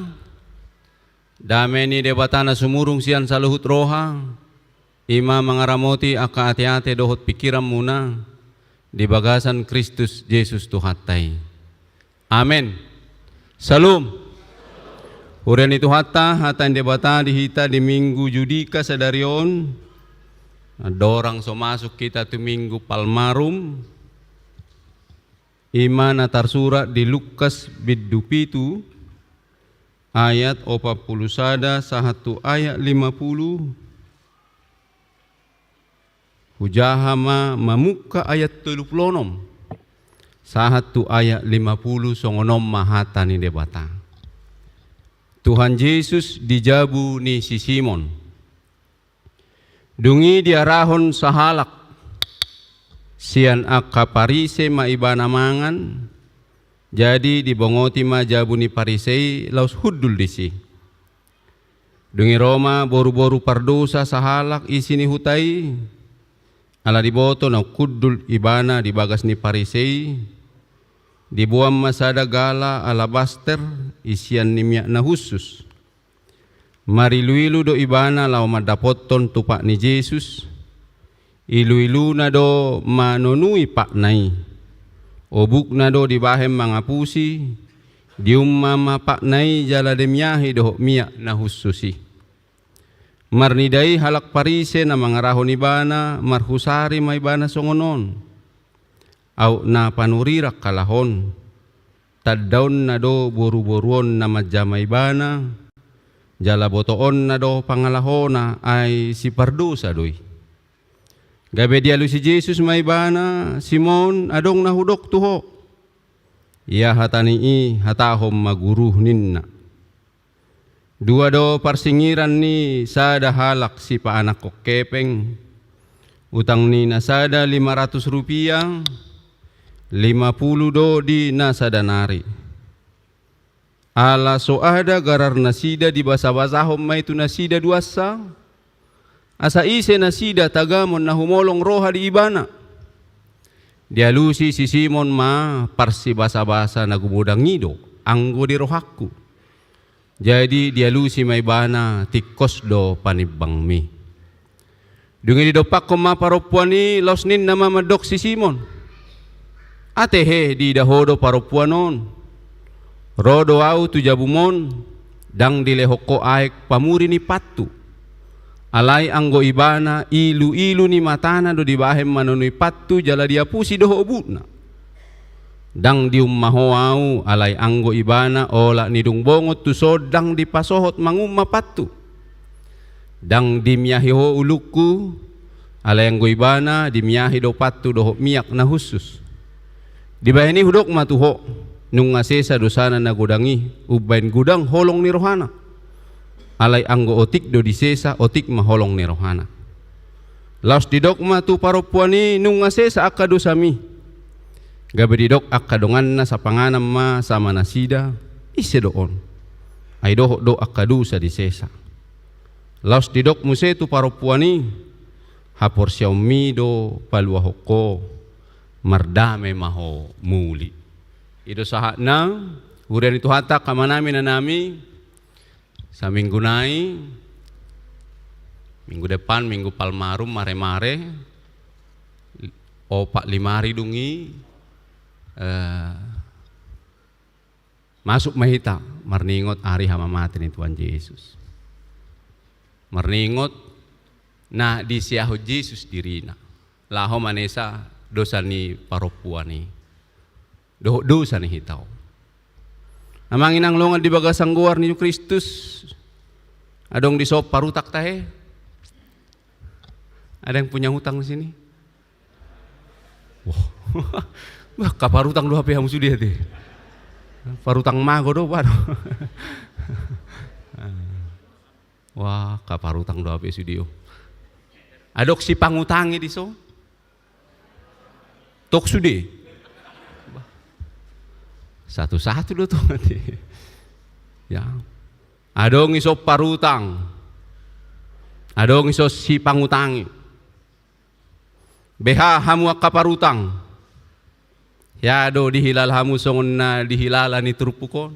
Dame ni Debata na sumurung sian saluhut roha, i ma mangaramoti angka ateate dohot pingkiranmuna di bagasan Kristus Jesus Tuhanta i. Amen. Syalom. Huria ni Tuhanta, hata ni Debata di hita di Minggu Judika sadari on. Andorang so masuk hita tu Minggu Palmarum, i ma na tarsurat di Lukas bindu pitu, ayat opat pulu sada sahat tu ayat lima pulu. Hujaha ma mamungka ayat tolu pulu onom sahat tu ayat lima pulu, songon on ma hata ni Debata. Tuhan Jesus di jabu ni si Simon. Dung i diarahon sahalak sian angka Parise ma ibana mangan, jadi dibongoti ma jabu ni Parise i laos hundul disi. Dung i ro ma boruboru pardosa sahalak isi ni huta i, ala diboto naung hundul ibana di bagas ni Parise i, diboan ma sada gala alabaster isian ni miak na hushus. Mariluilu do ibana laho mandapothon tupak ni Jesus. Iluiluna do manonui pakna i. Obukna do dibahen mangapusi, diumma ma pakna i jala dimiahi dohot miak na hushus i. Marnida i halak Parise na mangarahon ibana, marhusari ma ibana songon on: Aut na panurirang halak on. Tandaonna do boruboru on na manjama ibana, jala botoonna do pangalahona, ai sipardosa do i. Gabe dialusi Jesus ma ibana: Simon, adong na hudok tu ho. Ia hata ni i, hatahon ma Guru, ninna. Dua do parsingiran ni sada halak sipaanakhon hepeng. Utang ni na sada lima ratus rupiah, lima pulu do di na sada nari. Ala so ada gararnasida, dibasabasahon ma i tu nasida duansa. Asa ise nasida tagamon na humolong roha di ibana? Dialusi si Simon ma: Parsibasabasa na gumodang i do anggo di rohangku. Jadi dialusi ma ibana: Tingkos do panimbangmi. Dung i didompakhon ma parompuan i, laos ninna ma mandok si Simon: Atehe diida ho do parompuan on. Ro do ahu tu jabum on, ndang dilehon ho aek pamuri ni pattu. Alai anggo ibana, iluilu ni matana do dibahen manonui pattu jala diapusi dohot obukna. Ndang diumma ho ahu, alai anggo ibana, olat ni dung bongot tuson ndang dipasohot mangumma pattu. Ndang dimiahi ho ulungku, alai anggo ibana, dimiahi do pattu dohot miak na hushus. Dibahen i hudok ma tu ho: Nunga sesa dosana na godang i umbahen godang holong ni rohana. Alai anggo otik do disesa, otik ma holong ni rohana. Laos didok ma tu parompuan i: Nunga sesa angka dosami. Gabe didok angka donganna sapanganan ma sama nasida: Ise do on? Ai dohot do angka dosa disesa. Laos didok muse tu parompuan i: Haporseaonmi do paluahon ho, mardame ma ho muli. I do sahatna, huria ni Tuhanta, angka amanami, inanami, saminggu nai, minggu depan, Minggu Palmarum, maremare, opat lima ari dung i, eh, masuk ma hita marningot ari hamamate ni Tuhan Jesus. Marningot na diseahon Jesus dirina laho manesa dosa ni parompuan i dohot dosa ni hita on. Amang inang longan di bagasan goar ni Kristus, adong dison parutang tahe? Ada yang punya hutang di sini? Wah. Bah, angka parutang do hape hamu sude ate. Parutang mago do, bah, do. Wah, angka parutang do hape sude, oh. Adong sipangutangi dison? Tok sude. Bah. Satu-satu do tu mati. Ya. Adong dison parutang. Adong dison sipangutangi. Beha hamu angka parutang. Hea do dihilala hamu songon na dihilala ni turpuk on?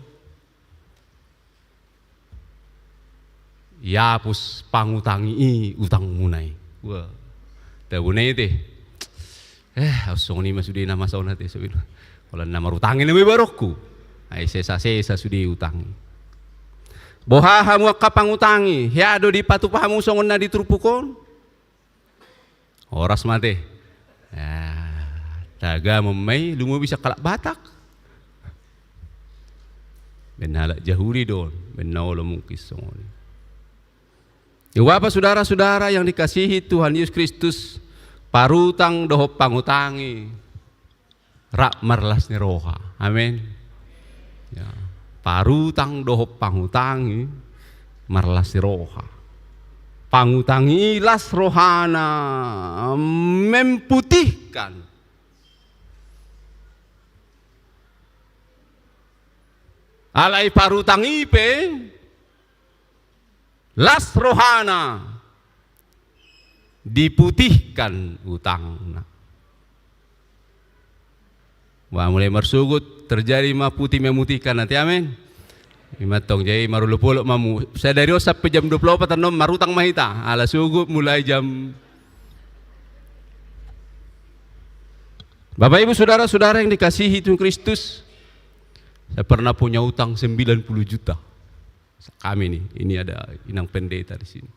Iapus pangutangi i utangmuna i. Wah. Tabuna i te. Eh, au songon i ma sude na masa on ate, so i. Holan na marutangi nama ibaronku. Ai sesa-sesa sude utang i. Boha hamu angka pangutangi, hea do dipatupa hamu songon na di turpuk on? Horas ma ate. Ah, tagamon ma i, lumobi sian halak Batak. Baen halak Jahudi do on, baen na olo mungkin songon i. Ido bapa, sudara-sudara yang dikasihi Tuhan Yesus Kristus, parutang dohot pangutangi rap marlas ni roha. Amin. Ya. Parutang dohot pangutangi marlas ni roha. Pangutangi i las rohana, memputihkan. Alai parutang i pe las rohana, diputihkan utangna. Wah, mulai marsogot, terjadi ma putih memutihkan ate, amin. Ima tong, jadi marolop-olop ma hamu. Sadari on sampe jam dua puluh opat annon marutang ma hita. Ala sogot mulai jam. Bapak, Ibu, saudara-saudara yang dikasihi Tuhan Kristus, saya pernah punya utang sembilan puluh juta. Kami nih, ini ada inang pendeta di sini.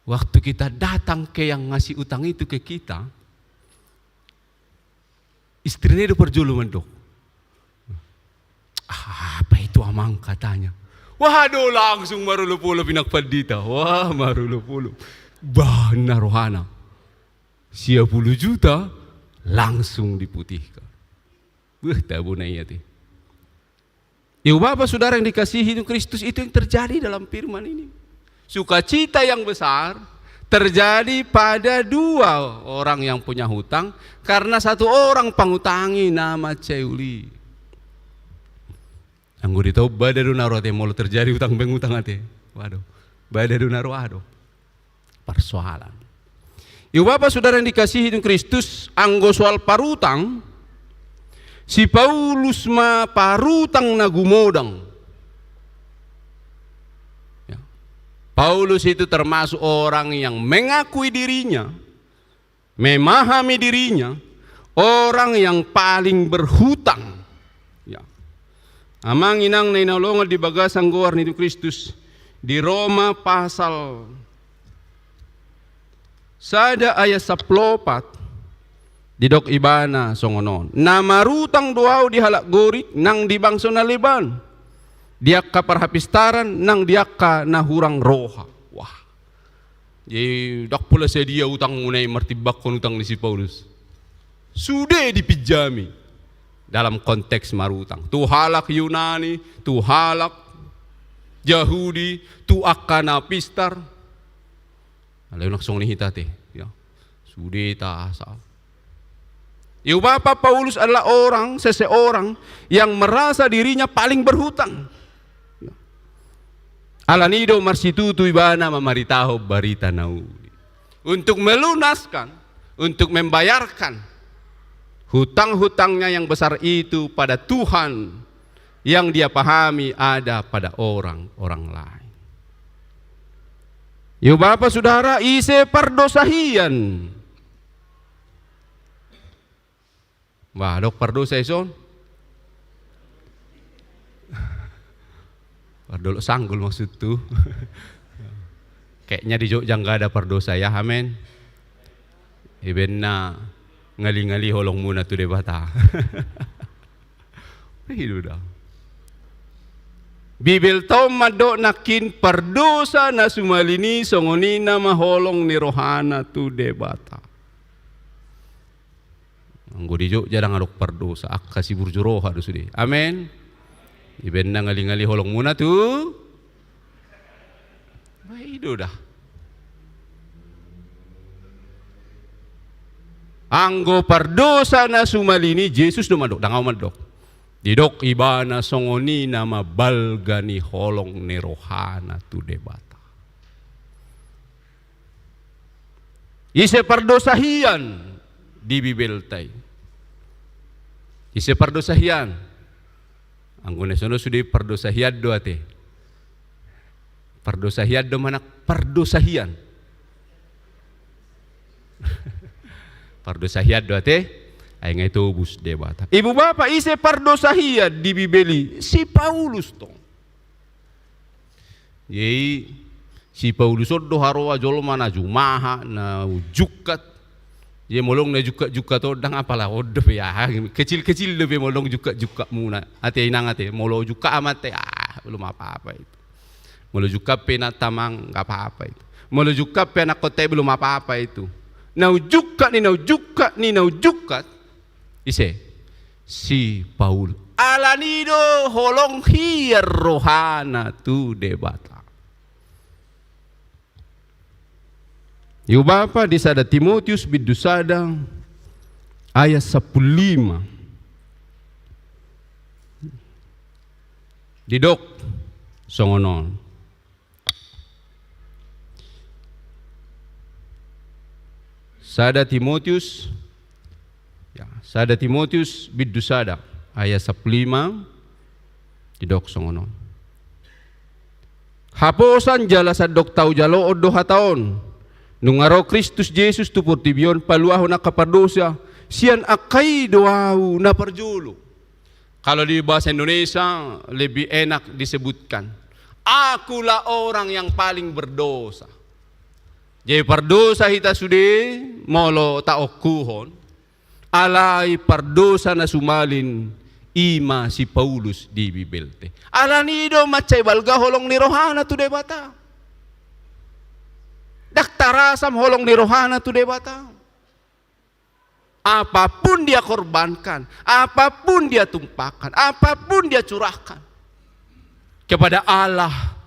Waktu kita datang ke yang ngasih utang itu ke kita, istrinya do parjolo mandok, "Apa itu, Amang?" katanya. Wah, do langsung marolop-olop inang pandita. Wah, marolop-olop. Bah, ninna rohana. Sia puluh juta langsung diputihkan. Wah, tabona i ate. Ido bapa, saudara yang dikasihi Kristus, itu yang terjadi dalam firman ini. Sukacita yang besar terjadi pada dua orang yang punya hutang karena satu orang pangutangi na mansai uli. Anggo di tau bada do na ro ate, molo terjadi utang mengutang ate. Waduh, bada do na ro, aduh. Parsoalan. Ido bapa, saudara yang dikasihi Tuhan Kristus, anggo soal parutang, si Paulus ma parutang na gumodang. Ya. Paulus itu termasuk orang yang mengakui dirinya, memahami dirinya, orang yang paling berhutang. Ya. Amang inang na hinaholongan di bagasan goar ni Kristus, di Roma pasal sada ayat sampulu opat, didok ibana songon on: Na marutang do ahu di halak Gorik nang di bangso na leban, di angka parhapistaran nang di angka na hurang roha. Wah. Jadi, ndang pola sadia utangmuna i martimbangkon utang ni si Paulus. Sude dipinjami dalam konteks marutang. Tu halak Yunani, tu halak Jahudi, tu angka na pistar. Alai unang songon i hita ate, ya. Sude ta asa. Ido bapa, Paulus adalah orang, seseorang yang merasa dirinya paling berhutang. Alani i do marsitutu ibana mamaritahon barita na uli. Untuk melunaskan, untuk membayarkan hutang-hutangnya yang besar itu pada Tuhan yang dia pahami ada pada orang-orang lain. Ido bapa, saudara, ise pardosa hian? Bah, adong pardosa ison? Pardolok sanggul maksudhu. Kayaknya di Jogja nggak ada pardosa ya, amin. Ibaen na ngali-ngali holongmuna tu Debata. Ido da. Bibelta on mandok nangkin pardosa na sumalin i songon i nama holong ni rohana tu Debata. Anggo di Jogja ndang adong pardosa, angka siburju roha do sude. Amen. Ibaen na ngali-ngali holongmuna tu. Bah, ido da. Anggo pardosa na sumalin i, Jesus do mandok, ndang ahu mandok. Didok ibana songon i nama balga ni holong ni rohana tu Debata. Ise pardosa hian di Bibelta i? Ise pardosa hian? Anggo na sonon sude pardosa hian do ate. Pardosa hian do manang pardosa hian? Pardosa hian do ate, ai nga ditobus Debata. Ibu bapa, ise pardosa hian di Bibel i? Si Paulus tong. Jadi si Paulus on do haroa jolma na jumaha, na jungkat. Jadi molo na jungkat-jungkat on ndang apala on dope aha, kecil-kecil dope molo jungkat-jungkat muna. Ate inang ate, molo jungkat amat ate, ah, belum apa-apa itu. Molo jungkat pe na tamang, nggak apa-apa itu. Molo jungkat pe anak kota, belum apa-apa itu. Na ujungkat ni, na ujungkat ni, na ujungkat. Ise? Si Paul. Alani do holong hian rohana tu Debata. Ibu bapa, di sada Timotius bindu sada ayat sampulu lima. Didok songon on. Sada Timotius, ya, sada Timotius bindu sada ayat sampulu lima, didok songon on. Haposan jala sandok tau jaloon do hata on. Nunga ro Kristus Jesus tu portibi on paluahon angka pardosa, sian angka i do ahu na parjolo. Kalau di bahasa Indonesia lebih enak disebutkan, akulah orang yang paling berdosa. Jadi pardosa hita sude molo taongkuhon, alai pardosa na sumalin i ma si Paulus di Bibel te. Alani do mansai balga holong ni rohana tu Debata. Ndang tarasam holong ni rohana tu Debata. Apapun dia korbankan, apapun dia tumpahkan, apapun dia curahkan kepada Allah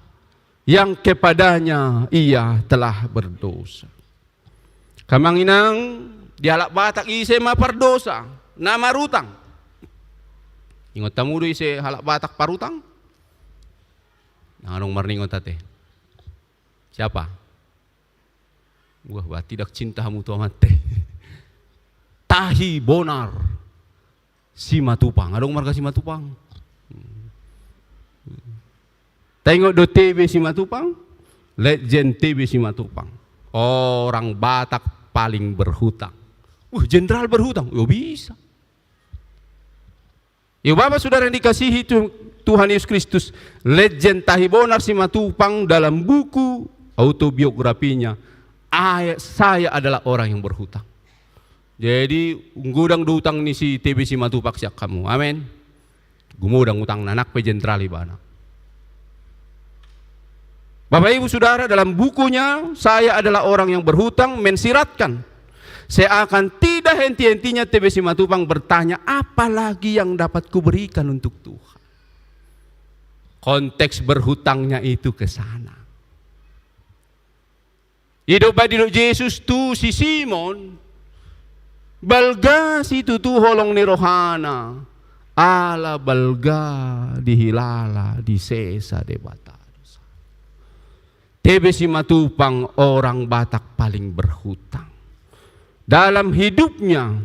yang kepadanya ia telah berdosa. Amang inang, di halak Batak ise ma pardosa? Na marutang. Ingot hamu do ise halak Batak parutang? Ndang adong marningot ate. Siapa? Wah, berarti ndang cinta hamu tu amante. Tahi Bonar Simatupang. Adong marga Simatupang? Taingot do T B Simatupang? Letjen T B Simatupang. Orang Batak paling berhutang. Wah, jenderal berhutang? Yo, bisa. Ibu bapa saudara yang dikasihi Tu-, Tuhan Yesus Kristus, Letjen Tahi Bonar Simatupang dalam buku autobiografinya, aya-, saya adalah orang yang berhutang. Jadi, gumodang do utang ni si T B Simatupang sian hamu. Amin. Gumodang utangna, nang pe jenderal ibana. Bapak Ibu Saudara, dalam bukunya, Saya Adalah Orang Yang Berhutang, mensiratkan, seakan tidak henti-hentinya T B Simatupang bertanya, "Apa lagi yang dapat kuberikan untuk Tuhan?" Konteks berhutangnya itu ke sana. Didok, baen didok Jesus tu si Simon, balga situtu holong ni rohana, ala balga dihilala, disesa Debata. T B Simatupang orang Batak paling berhutang. Dalam hidupnya,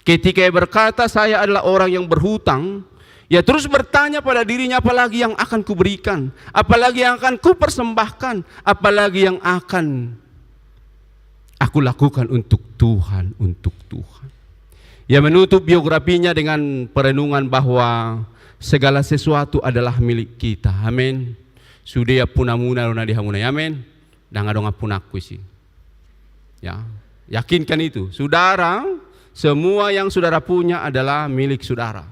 ketika ia berkata, "Saya adalah orang yang berhutang," ia terus bertanya pada dirinya, "Apalagi yang akan kuberikan? Apalagi yang akan kupersembahkan? Apalagi yang akan aku lakukan untuk Tuhan, untuk Tuhan?" Ia menutup biografinya dengan perenungan bahwa segala sesuatu adalah milik kita. Amin. Sude ampunamuna do na di hamuna i. Amin. Ndang adong ampunanku disi. Ya, yakinkan itu. Saudara, semua yang saudara punya adalah milik saudara.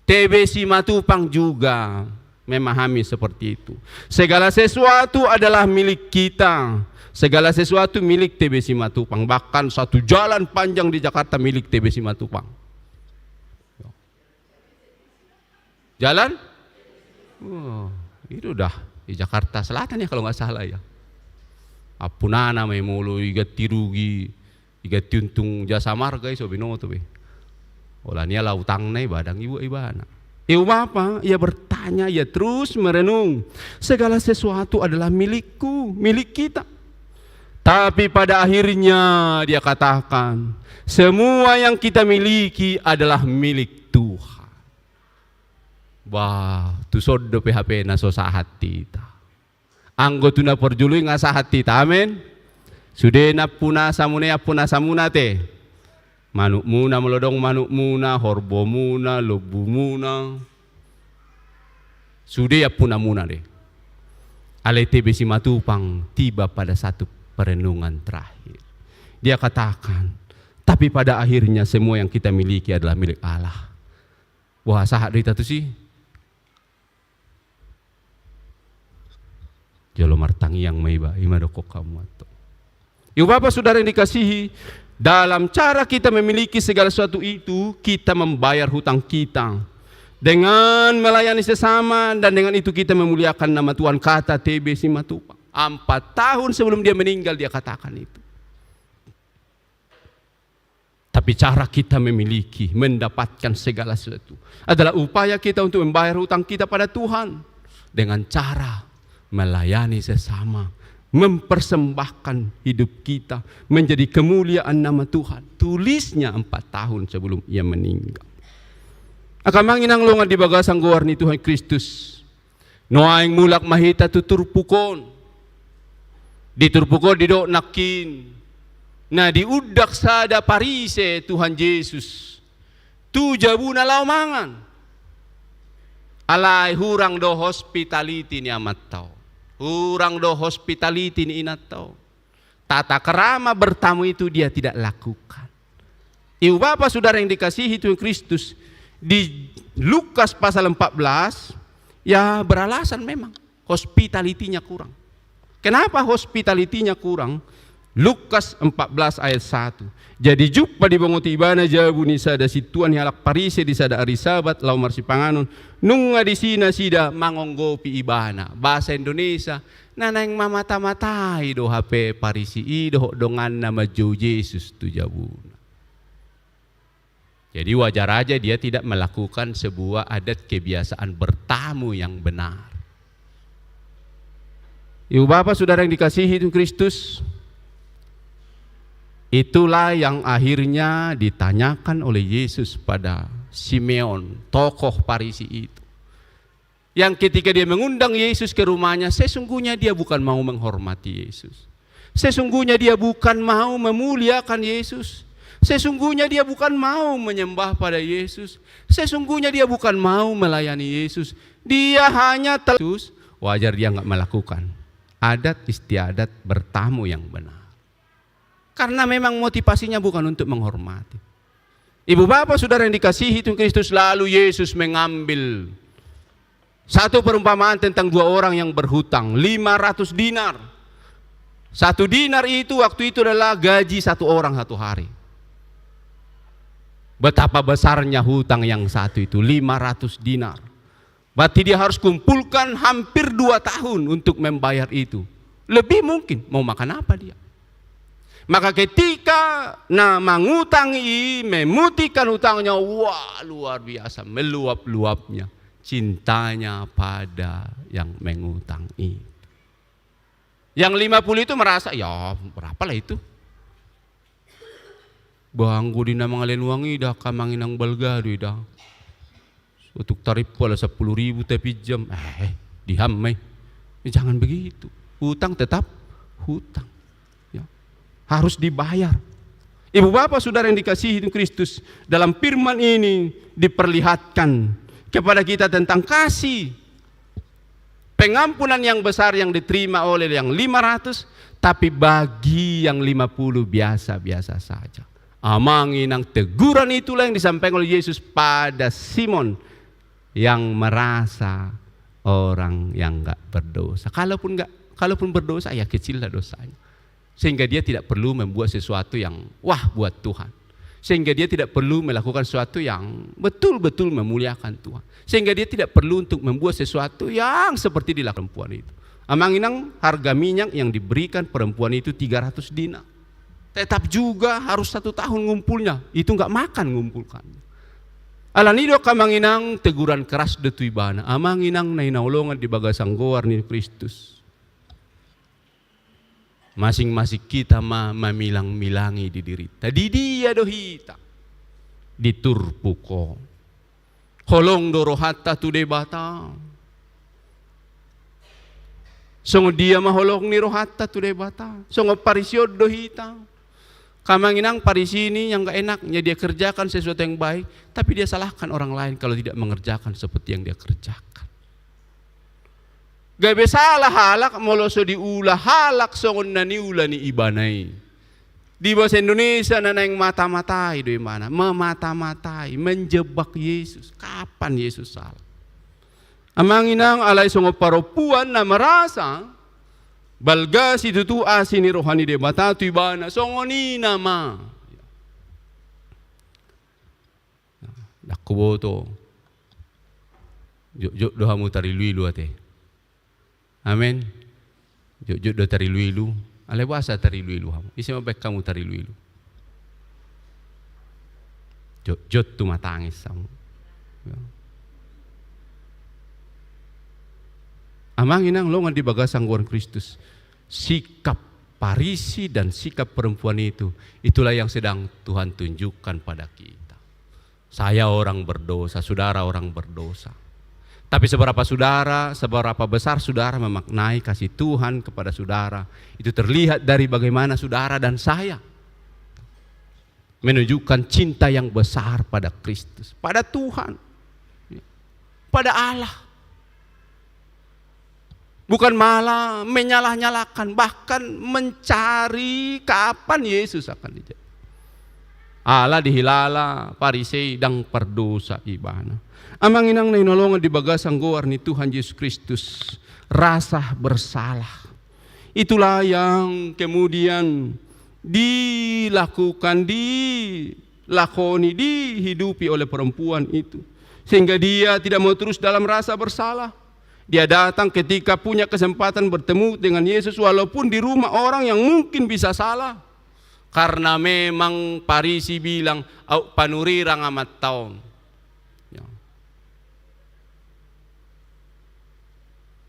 T B Simatupang juga memahami seperti itu. Segala sesuatu adalah milik kita. Segala sesuatu milik T B Simatupang. Bahkan satu jalan panjang di Jakarta milik T B Simatupang. Jalan? Oh, itu dah di Jakarta Selatan ya, kalau nggak salah ya. Ampunana ma i molo diganti rugi, diganti untung jasa marga i, so binoto be. Holan ia lautangna i, ba ndang dibuat ibana. Ibu bapa, ia bertanya, ia terus merenung. Segala sesuatu adalah milikku, milik kita. Tapi pada akhirnya dia katakan, semua yang kita miliki adalah milik Tuhan. Bah, tuson dope hape na so sahat hita. Anggo tu na parjolo i nga sahat hita, amen. Sude na ampunasa muna i, ampunasa muna te. Manukmuna, molo adong manukmuna, horbomuna, lombumuna. Sude ampunamuna dei. Alai T B Simatupang tiba pada satu perenungan terakhir. Dia katakan, tapi pada akhirnya semua yang kita miliki adalah milik Allah. Boha, sahat do hita tusi? Jolo martangiang ma iba, i ma dokkon hamu antong. Ibu bapak saudara yang dikasihi, dalam cara kita memiliki segala sesuatu itu, kita membayar hutang kita dengan melayani sesama, dan dengan itu kita memuliakan nama Tuhan, kata T B Simatupang. Empat tahun sebelum dia meninggal, dia katakan itu. Tapi cara kita memiliki, mendapatkan segala sesuatu adalah upaya kita untuk membayar hutang kita pada Tuhan dengan cara melayani sesama, mempersembahkan hidup kita menjadi kemuliaan nama Tuhan. Tulisnya empat tahun sebelum ia meninggal. Angka amang inang dongan di bagasan goar ni Tuhan Kristus. Nuaeng mulak ma hita tu turpuk on. Di turpuk on didok nangkin, na diundang sada Parise Tuhan Jesus tu jabuna laho mangan. Alai hurang do hospitality ni amanta on. Hurang do hospitality ni inanta on. Tata kerama bertamu itu dia tidak lakukan. Ibu bapak saudara yang dikasihi Tuhan Kristus, di Lukas pasal empat belas, ya beralasan memang hospitality-nya kurang. Kenapa hospitality-nya kurang? Lukas empat belas ayat satu. Jadi jumpang dibongot ibana jabu ni sada sintua ni halak Parise di sada ari Sabat laho marsipanganon, nunga disi nasida mangonggopi ibana. Bahasa Indonesia, na naeng mamata-matai do hape Parise i dohot donganna manjou Jesus tu jabuna. Jadi wajar aja dia tidak melakukan sebuah adat kebiasaan bertamu yang benar. Ibu bapak saudara yang dikasihi Tuhan Kristus, itulah yang akhirnya ditanyakan oleh Yesus pada Simeon, tokoh Parise itu. Yang ketika dia mengundang Yesus ke rumahnya, sesungguhnya dia bukan mau menghormati Yesus. Sesungguhnya dia bukan mau memuliakan Yesus. Sesungguhnya dia bukan mau menyembah pada Yesus. Sesungguhnya dia bukan mau melayani Yesus. Dia hanya tel-, Yesus, wajar dia nggak melakukan adat istiadat bertamu yang benar. Karena memang motivasinya bukan untuk menghormati. Ibu bapak saudara yang dikasihi Tuhan Kristus, lalu Yesus mengambil satu perumpamaan tentang dua orang yang berhutang, lima ratus dinar. Satu dinar itu waktu itu adalah gaji satu orang satu hari. Betapa besarnya hutang yang satu itu, lima ratus dinar. Berarti dia harus kumpulkan hampir dua tahun untuk membayar itu. Lebih mungkin, mau makan apa dia? Maka ketika na mangutang i memutihkan hutangnya, wah, luar biasa, meluap-luapnya cintanya pada yang mengutang itu. Yang lima puluh itu merasa, ya, berapa lah itu? Bah, anggo di na mangalehon uang i da, angka amang inang, balga do i da. Untuk tarif pola sepuluh ribu tapi jam. Eh, di ham mai. Eh, jangan begitu. Hutang tetap hutang. Ya. Harus dibayar. Ibu bapak saudara yang dikasihi Tuhan Kristus, dalam firman ini diperlihatkan kepada kita tentang kasih. Pengampunan yang besar yang diterima oleh yang lima ratus, tapi bagi yang lima puluh biasa-biasa saja. Amang inang, teguran itulah yang disampaikan oleh Yesus pada Simon yang merasa orang yang nggak berdosa. Kalaupun nggak, kalaupun berdosa, ya kecillah dosanya. Sehingga dia tidak perlu membuat sesuatu yang wah buat Tuhan. Sehingga dia tidak perlu melakukan sesuatu yang betul-betul memuliakan Tuhan. Sehingga dia tidak perlu untuk membuat sesuatu yang seperti dilakukan perempuan itu. Amang inang, harga minyak yang diberikan perempuan itu tiga ratus dinar. Tetap juga harus satu tahun ngumpulnya. Itu nggak makan ngumpulkannya. Alani do, angka amang inang, teguran keras do tu ibana. Amang inang na hinaholongan di bagasan goar ni Kristus. Masing-masing kita ma mamilang-milangi di dirinta. Di dia do hita? Di turpuk on. Holong do rohanta tu Debata? Songon dia ma holong ni rohanta tu Debata? Songon Parisi on do hita. Amang inang, Parisi ini yang nggak enaknya dia kerjakan sesuatu yang baik, tapi dia salahkan orang lain kalau tidak mengerjakan seperti yang dia kerjakan. Gabe salah halak molo so diula halak songon na niula ni ibana i. Di bahasa Indonesia na naeng mata-matai do ibana, memata-matai, menjebak Yesus. Kapan Yesus salah? Amang inang, alai songon parompuan na merasa balga situtu asi ni roha ni Debata tu ibana, songon i nama. Ndang huboto. Jotjot do hamu tariluilu ate. Amen. Jotjot do tariluilu. Alai boasa tariluilu hamu? Ise mambahen hamu tariluilu? Jotjot tumatangis hamu. Ya. Amang inang, longan di bagasan goar Kristus. Sikap Parisi dan sikap perempuan itu, itulah yang sedang Tuhan tunjukkan pada kita. Saya orang berdosa, saudara orang berdosa. Tapi seberapa saudara, seberapa besar saudara memaknai kasih Tuhan kepada saudara, itu terlihat dari bagaimana saudara dan saya menunjukkan cinta yang besar pada Kristus, pada Tuhan, pada Allah. Bukan malah menyalah-nyalahkan, bahkan mencari kapan Yesus akan dijawab. Ala dihilala Parisei ndang pardosa ibana. Amang inang na hinaholongan di bagasan goar ni Tuhan Yesus Kristus, rasa bersalah. Itulah yang kemudian dilakukan, dilakoni, dihidupi oleh perempuan itu. Sehingga dia tidak mau terus dalam rasa bersalah. Dia datang ketika punya kesempatan bertemu dengan Yesus, walaupun di rumah orang yang mungkin bisa salah. Karena memang Parisi bilang, "Aut panurirang amanta on." Ya.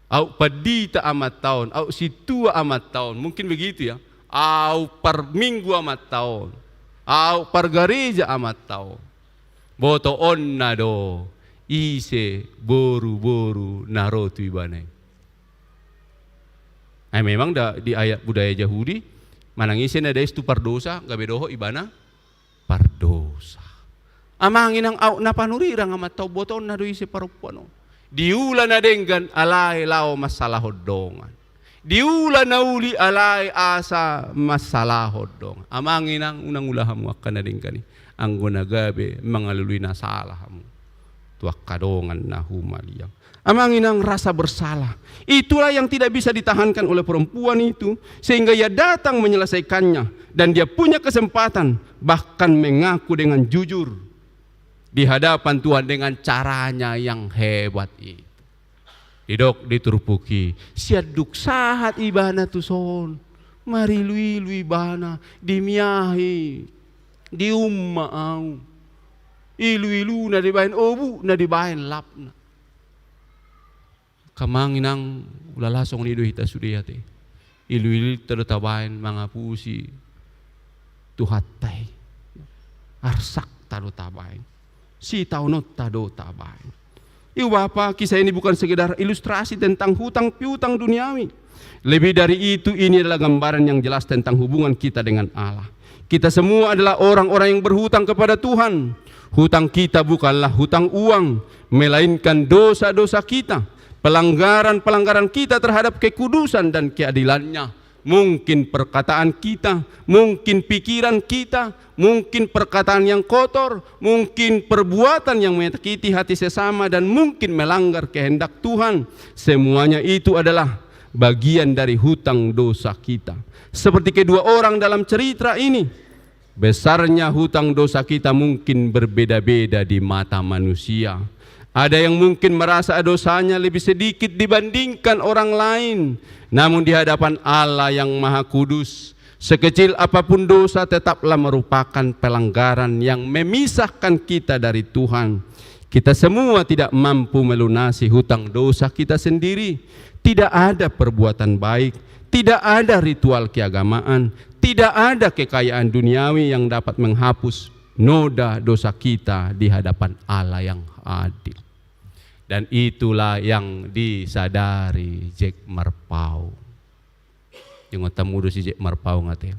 "Aut pandita amanta on, aut sintua amanta on." Mungkin begitu ya. "Aut parminggu amanta on, aut pargareja amanta on." Botoonna do ise boru-boru na ro tu ibana i. Ai memang da, di ayat budaya Jahudi, manang ise na dais tu pardosa, gabe dohot ibana pardosa. Amang inang, aut na panurirang amanta on, botoonna do ise parompuan on. Diula na denggan alai laho mansalahon dongan. Diula na uli alai asa mansalahon dongan. Amang inang, unang ula hamu angka na denggan i, anggo na gabe mangalului na sala hamu tu angka dongan na humaliang. Amang inang, rasa bersalah itulah yang tidak bisa ditahankan oleh perempuan itu, sehingga ia datang menyelesaikannya, dan dia punya kesempatan bahkan mengaku dengan jujur di hadapan Tuhan dengan caranya yang hebat itu. Didok di turpuk i, sian dung sahat ibana tuson, marilu-ilu ibana, dimiahi, diumma au. Ilu-iluna dibaen obu, na dibaen lapna. Amang inang, ulala songon i do hita sude ate. Ilu-ilunta do tabaen mangapusi Tuhanta i. Arsakta do tabaen. Sitaononta do tabaen. Ibu bapa, kisah ini bukan sekedar ilustrasi tentang hutang piutang duniawi. Lebih dari itu, ini adalah gambaran yang jelas tentang hubungan kita dengan Allah. Kita semua adalah orang-orang yang berhutang kepada Tuhan. Hutang kita bukanlah hutang uang, melainkan dosa-dosa kita, pelanggaran-pelanggaran kita terhadap kekudusan dan keadilan-Nya. Mungkin perkataan kita, mungkin pikiran kita, mungkin perkataan yang kotor, mungkin perbuatan yang menyakiti hati sesama, dan mungkin melanggar kehendak Tuhan. Semuanya itu adalah bagian dari hutang dosa kita. Seperti kedua orang dalam cerita ini, besarnya hutang dosa kita mungkin berbeda-beda di mata manusia. Ada yang mungkin merasa dosanya lebih sedikit dibandingkan orang lain, namun di hadapan Allah yang Maha Kudus, sekecil apapun dosa tetaplah merupakan pelanggaran yang memisahkan kita dari Tuhan. Kita semua tidak mampu melunasi hutang dosa kita sendiri. Tidak ada perbuatan baik, tidak ada ritual keagamaan, tidak ada kekayaan duniawi yang dapat menghapus noda dosa kita di hadapan Allah yang adil. Dan itulah yang disadari Jack Marpaung. Ingot hamu do si Jack Marpaung ate?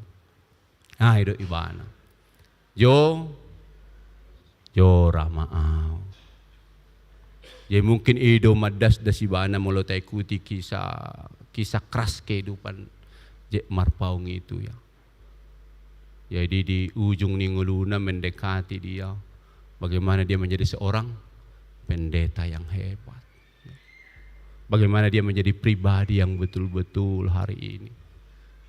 Ah, i do ibana. Jo, jora ma au. Jadi mungkin i do mandasdas ibana molo taikuti kisah, kisah keras kehidupan Jack Marpaung itu ya. Jadi di ujung ni ngoluna mendekati dia, bagaimana dia menjadi seorang pendeta yang hebat. Bagaimana dia menjadi pribadi yang betul-betul hari ini.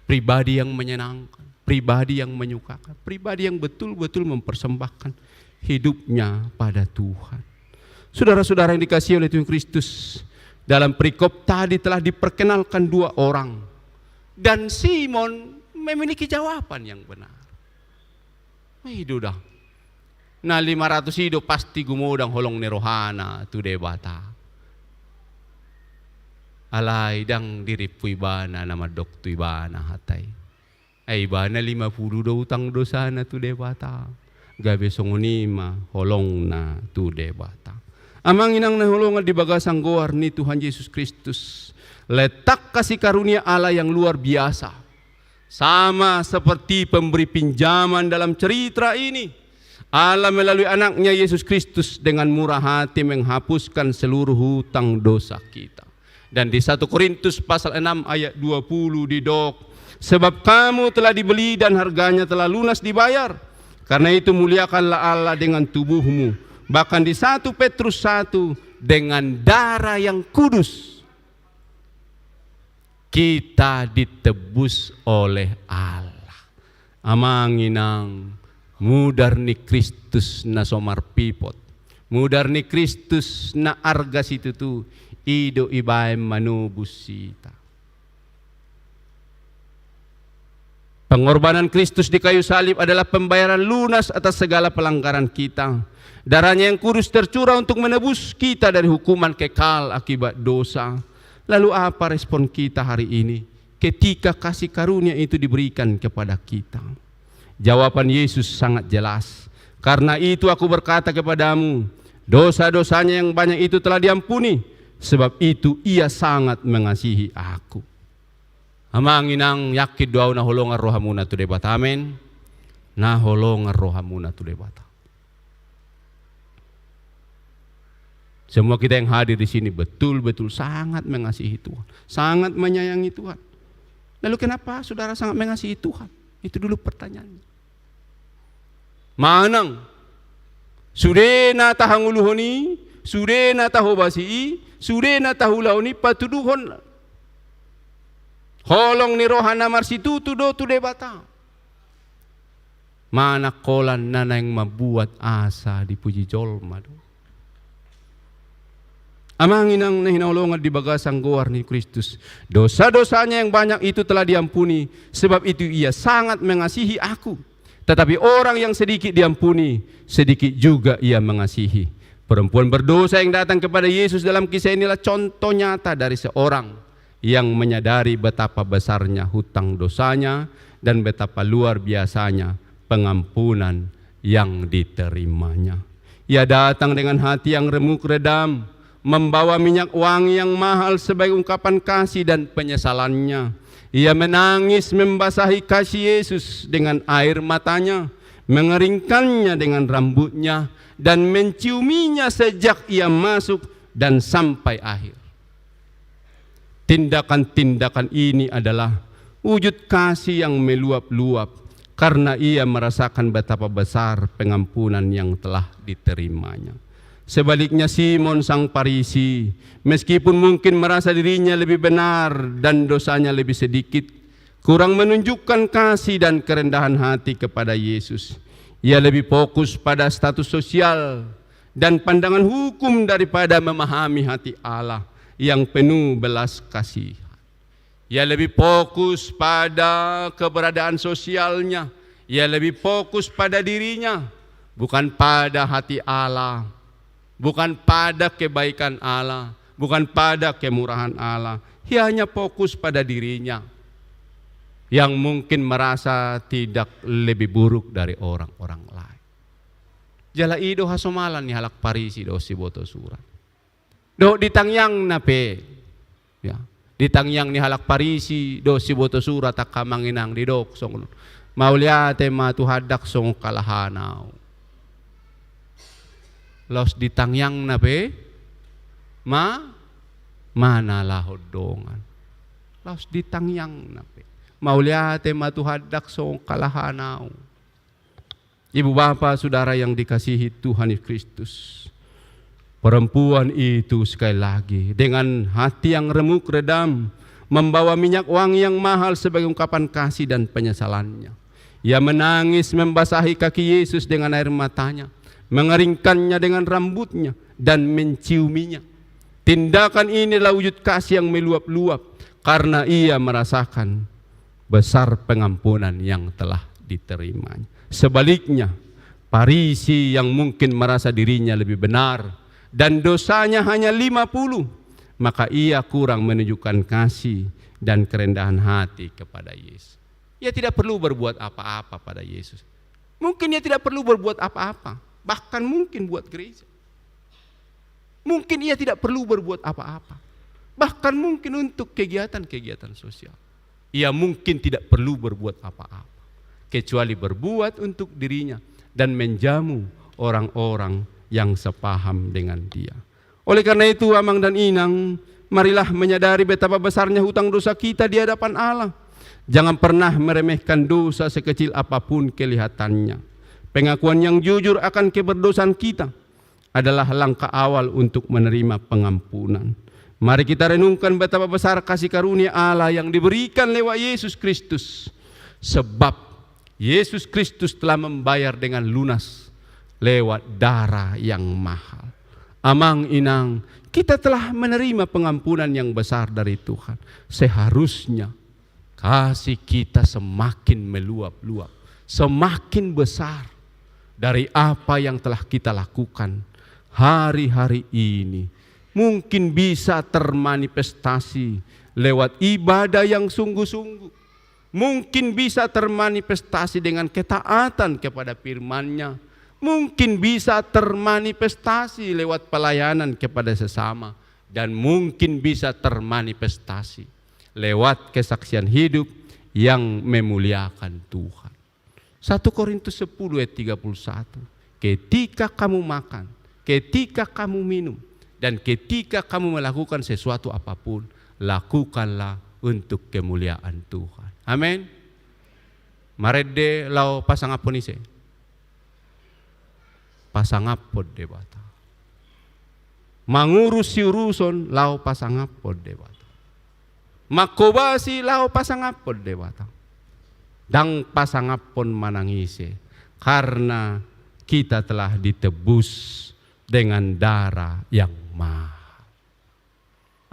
Pribadi yang menyenangkan, pribadi yang menyukakan, pribadi yang betul-betul mempersembahkan hidupnya pada Tuhan. Saudara-saudara yang dikasihi oleh Tuhan Kristus, dalam perikop tadi telah diperkenalkan dua orang. Dan Simon memiliki jawaban yang benar. I do da. Na lima ratus i do pasti gumodang holong ni rohana tu Debata. Alai ndang dirimpu ibana na mandok tu ibana hata i. Ai ibana lima pulu do utang dosana tu Debata. Gabe songon i ma holongna tu Debata. Amang inang na hinaholongan di bagasan goar ni Tuhan Yesus Kristus, letak kasih karunia Allah yang luar biasa. Sama seperti pemberi pinjaman dalam cerita ini, Allah melalui anaknya Yesus Kristus dengan murah hati menghapuskan seluruh hutang dosa kita. Dan di satu Korintus pasal enam ayat dua puluh didok, "Sebab kamu telah dibeli dan harganya telah lunas dibayar. Karena itu muliakanlah Allah dengan tubuhmu." Bahkan di satu Petrus satu, "Dengan darah yang kudus kita ditebus oleh Allah." Amang inang, mudar ni Kristus na so marpipot, mudar ni Kristus na arga situtu, i do ibaen manobus hita. Pengorbanan Kristus di kayu salib adalah pembayaran lunas atas segala pelanggaran kita. Darahnya yang kudus tercurah untuk menebus kita dari hukuman kekal akibat dosa. Lalu apa respon kita hari ini ketika kasih karunia itu diberikan kepada kita? Jawaban Yesus sangat jelas. "Karena itu aku berkata kepadamu, dosa-dosanya yang banyak itu telah diampuni, sebab itu ia sangat mengasihi aku." Amang inang, yakin do au na holongan rohamuna tu Debata, amen. Na holongan rohamuna tu Debata. Semua kita yang hadir di sini betul-betul sangat mengasihi Tuhan, sangat menyayangi Tuhan. Lalu kenapa saudara sangat mengasihi Tuhan? Itu dulu pertanyaannya. Manang sude na tahangoluhon i, sude na tahobasi i, sude na taulahon i patuduhon holong ni roha na marsitutu do tu Debata. Manang holan na naeng mambuat asa dipuji jolma do. Amang inang na hinaholongan di bagasan goar ni Kristus, dosa-dosanya yang banyak itu telah diampuni, sebab itu ia sangat mengasihi aku. Tetapi orang yang sedikit diampuni, sedikit juga ia mengasihi. Perempuan berdosa yang datang kepada Yesus dalam kisah inilah contoh nyata dari seorang yang menyadari betapa besarnya hutang dosanya dan betapa luar biasanya pengampunan yang diterimanya. Ia datang dengan hati yang remuk redam, membawa minyak wangi yang mahal sebagai ungkapan kasih dan penyesalannya. Ia menangis membasahi kasih Yesus dengan air matanya, mengeringkannya dengan rambutnya, dan menciuminya sejak ia masuk dan sampai akhir. Tindakan-tindakan ini adalah wujud kasih yang meluap-luap karena ia merasakan betapa besar pengampunan yang telah diterimanya. Sebaliknya, Simon sang Farisi, meskipun mungkin merasa dirinya lebih benar dan dosanya lebih sedikit, kurang menunjukkan kasih dan kerendahan hati kepada Yesus. Ia lebih fokus pada status sosial dan pandangan hukum daripada memahami hati Allah yang penuh belas kasihan. Ia lebih fokus pada keberadaan sosialnya, ia lebih fokus pada dirinya, bukan pada hati Allah, bukan pada kebaikan Allah, bukan pada kemurahan Allah. Ia hanya fokus pada dirinya yang mungkin merasa tidak lebih buruk dari orang-orang lain. Jala i do hasomalan ni halak Farisi dohot siboto surat. Dohot di tangiangna pe. Ya. Di tangiang ni halak Parisi, dohot siboto surat angka amang inang didok songon on. Mauliate ma Tuhanta songon halahana au. Laos di tangiangna pe, ma, mangalahon dongan. Laos di tangiangna pe. Mauliate ma Tuhanta songon halahana au. Ibu bapa, saudara yang dikasihi Tuhan Yesus Kristus. Perempuan itu sekali lagi, dengan hati yang remuk redam, membawa minyak wangi yang mahal sebagai ungkapan kasih dan penyesalannya. Ia menangis membasahi kaki Yesus dengan air matanya, mengeringkannya dengan rambutnya, dan menciuminya. Tindakan ini adalah wujud kasih yang meluap-luap karena ia merasakan besar pengampunan yang telah diterimanya. Sebaliknya, Parisi yang mungkin merasa dirinya lebih benar dan dosanya hanya lima puluh, maka ia kurang menunjukkan kasih dan kerendahan hati kepada Yesus. Ia tidak perlu berbuat apa-apa pada Yesus. Mungkin ia tidak perlu berbuat apa-apa, bahkan mungkin buat gereja. Mungkin ia tidak perlu berbuat apa-apa, bahkan mungkin untuk kegiatan-kegiatan sosial. Ia mungkin tidak perlu berbuat apa-apa, kecuali berbuat untuk dirinya dan menjamu orang-orang yang sepaham dengan dia. Oleh karena itu, amang dan inang, marilah menyadari betapa besarnya hutang dosa kita di hadapan Allah. Jangan pernah meremehkan dosa sekecil apapun kelihatannya. Pengakuan yang jujur akan keberdosaan kita adalah langkah awal untuk menerima pengampunan. Mari kita renungkan betapa besar kasih karunia Allah yang diberikan lewat Yesus Kristus. Sebab Yesus Kristus telah membayar dengan lunas lewat darah yang mahal. Amang inang, kita telah menerima pengampunan yang besar dari Tuhan. Seharusnya kasih kita semakin meluap-luap, semakin besar dari apa yang telah kita lakukan hari-hari ini. Mungkin bisa termanifestasi lewat ibadah yang sungguh-sungguh. Mungkin bisa termanifestasi dengan ketaatan kepada firman-Nya. Mungkin bisa termanifestasi lewat pelayanan kepada sesama. Dan mungkin bisa termanifestasi lewat kesaksian hidup yang memuliakan Tuhan. Satu Korintus sepuluh ayat tiga puluh satu. Ketika kamu makan, ketika kamu minum, dan ketika kamu melakukan sesuatu apapun, lakukanlah untuk kemuliaan Tuhan. Amin. Marende laho pasangaphon ise? Pasangaphon Debata. Mangurus siuruson laho pasangaphon Debata. Manghobasi laho pasangaphon Debata. Ndang pasangaphon manang ise, karena kita telah ditebus dengan darah yang mahal.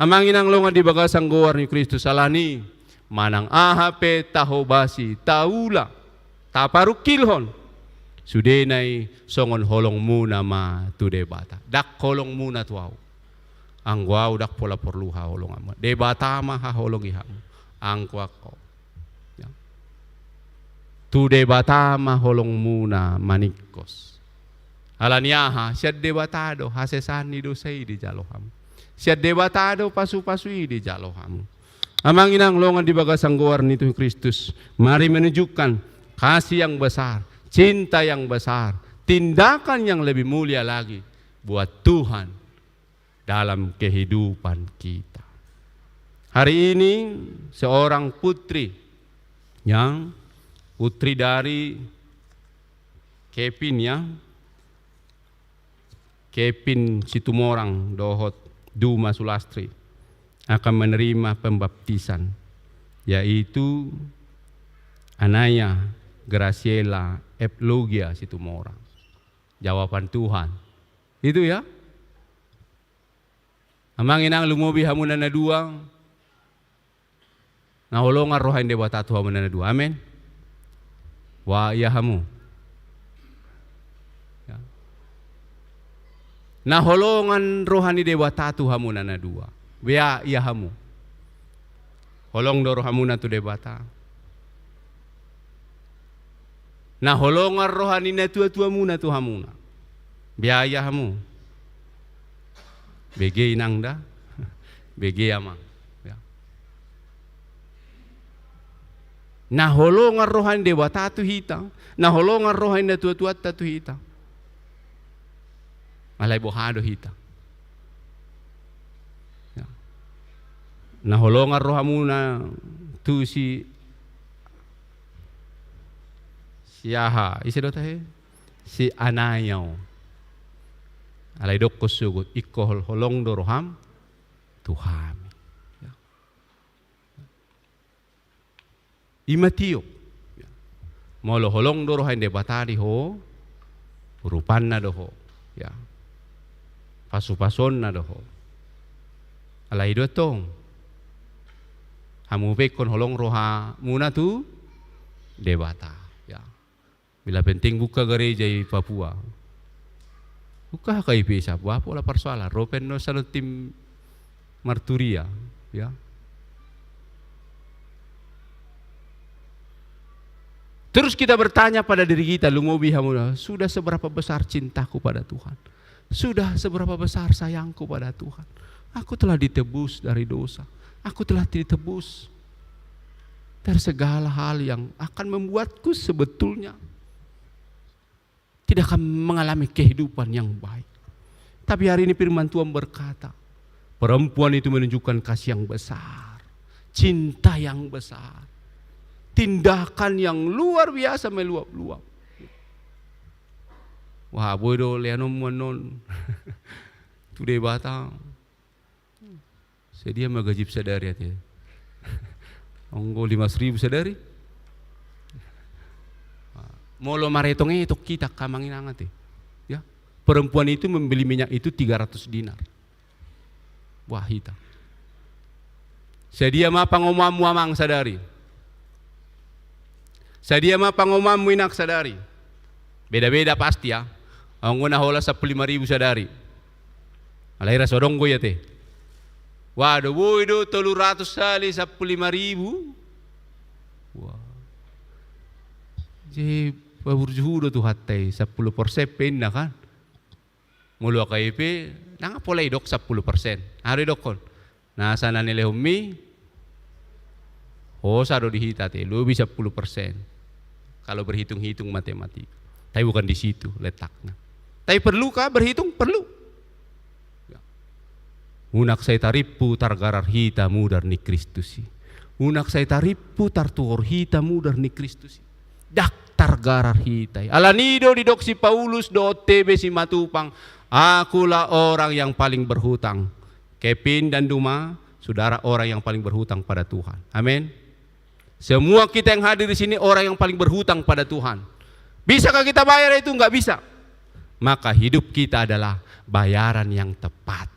Amang inang longan di bagasan goar ni Kristus, alani manang aha pe tahobasi, taula, taparungkilhon, sudena i songon holongmuna ma tu Debata. Ndang holongmuna tu ahu. Anggo ahu ndang pola porlu haholonganmuna. Debata ma haholongi hamu. Anggo ahu. Ya. Tu Debata ma holongmuna maningkos. Alani aha? Sian Debata do hasesaan ni dosa i dijalo hamu. Sian Debata do pasupasu i dijalo hamu. Amang inang longan di bagasan goar ni Tuhan Kristus, mari menunjukkan kasih yang besar, cinta yang besar, tindakan yang lebih mulia lagi buat Tuhan dalam kehidupan kita. Hari ini seorang putri, yang putri dari Kevin, ya, Kevin Situmorang dohot Duma Sulastri akan menerima pembaptisan, yaitu Anaya Graciela Eplogia Situmorang. Jawaban Tuhan. Itu ya. Amang inang, lumobi hamu na dua. Na holongan roha ni Debata tu hamu na dua. Amen. Ua ia hamu. Ya. Na holongan roha ni Debata tu hamu na dua. Bea ia hamu. Holong do rohamuna tu Debata. Na holongan roha ni natuatuamuna tu hamuna. Bea ia hamu. Bege inang da, bege amang. Ya. Na holongan roha ni Debata tu hita, na holongan roha ni natuatuanta tu hita. Alai boha do hita? Ya. Na holongan rohamuna tu si, si aha, ise do tahe? Si Anaya on. Alai dokkon sogot, ingkon holong do roham tu hami. Ya. I ma tiop. Ya. Molo holong do roha ni Debata di ho, urupanna do ho. Ya. Pasupasuonna do ho. Alai do tong. Hamu pe ingkon holong rohamuna tu Debata. Ya. Bila penting buka gereja i Papua. Buka H K I P i Papua, pola persoalan. Ro pe annon salon tim marturia, ya. Terus kita bertanya pada diri kita, lumobi hamu, sudah seberapa besar cintaku pada Tuhan? Sudah seberapa besar sayangku pada Tuhan? Aku telah ditebus dari dosa. Aku telah ditebus dari segala hal yang akan membuatku sebetulnya tidak akan mengalami kehidupan yang baik. Tapi hari ini firman Tuhan berkata, perempuan itu menunjukkan kasih yang besar, cinta yang besar, tindakan yang luar biasa meluap-luap. Wah, boi do leanonmu annon tu Debata. Sadia ma gajim sadari ate? Anggo lima ratus ribu sadari. Molo maretong-etong hita angka amang inang ate. Ya. Perempuan itu membeli minyak itu tiga ratus dinar. Wah, hita. Sadia ma pangomoanmu amang sadari? Sadia ma pangomoanmu inang sadari? Beda-beda pasti ya. Anggo na holan sampulu lima ribu sadari. Alai ra so adong do i ate. Wah, do boi do tolu ratus sali sampulu lima ribu. Wah. Jadi paburju do Tuhanta i, sampulu persen pe inna kan. Molo H K I P, nang pola idok sampulu persen. Aha do idokkon? Nasa na nilehonmi, hosa do di hita ate, lobi sampulu persen. Kalau berhitung-hitung matematika. Tapi bukan di situ letaknya. Tapi perlu kah berhitung? Perlu. Ya. Unang sai tarimpu targarar hita mudar ni Kristus i. Unang sai tarimpu tartuhor hita mudar ni Kristus i. Ndang targarar hita i. Alani do didok si Paulus dohot T B Simatupang, akulah orang yang paling berhutang. Kevin dan Duma, saudara orang yang paling berhutang pada Tuhan. Amin. Semua kita yang hadir di sini orang yang paling berhutang pada Tuhan. Bisakah kita bayar itu? Nggak bisa. Maka hidup kita adalah bayaran yang tepat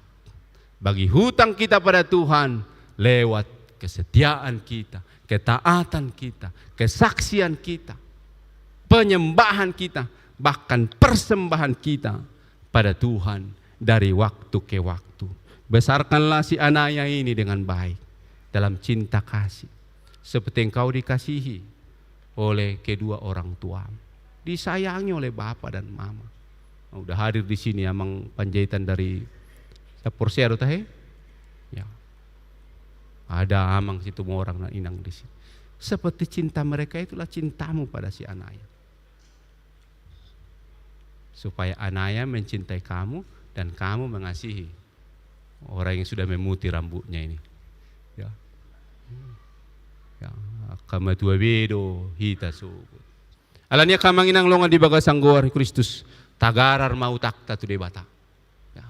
bagi hutang kita pada Tuhan lewat kesetiaan kita, ketaatan kita, kesaksian kita, penyembahan kita, bahkan persembahan kita pada Tuhan dari waktu ke waktu. Besarkanlah si Anaya ini dengan baik dalam cinta kasih, seperti engkau dikasihi oleh kedua orang tuamu, disayangi oleh bapa dan mama. Udah hadir di sini Amang Panjaitan dari Saporsea do tahe? Ya. Ada Amang Situmorang dan Inang di sini. Seperti cinta mereka itulah cintamu pada si Anaya. Supaya Anaya mencintai kamu dan kamu mengasihi orang yang sudah memutih rambutnya ini. Ya. Ya, angka matua be do hita sogot. Alani i angka amang inang longan di bagasan goar ni Kristus, tagarar ma utangta tu Debata. Ya.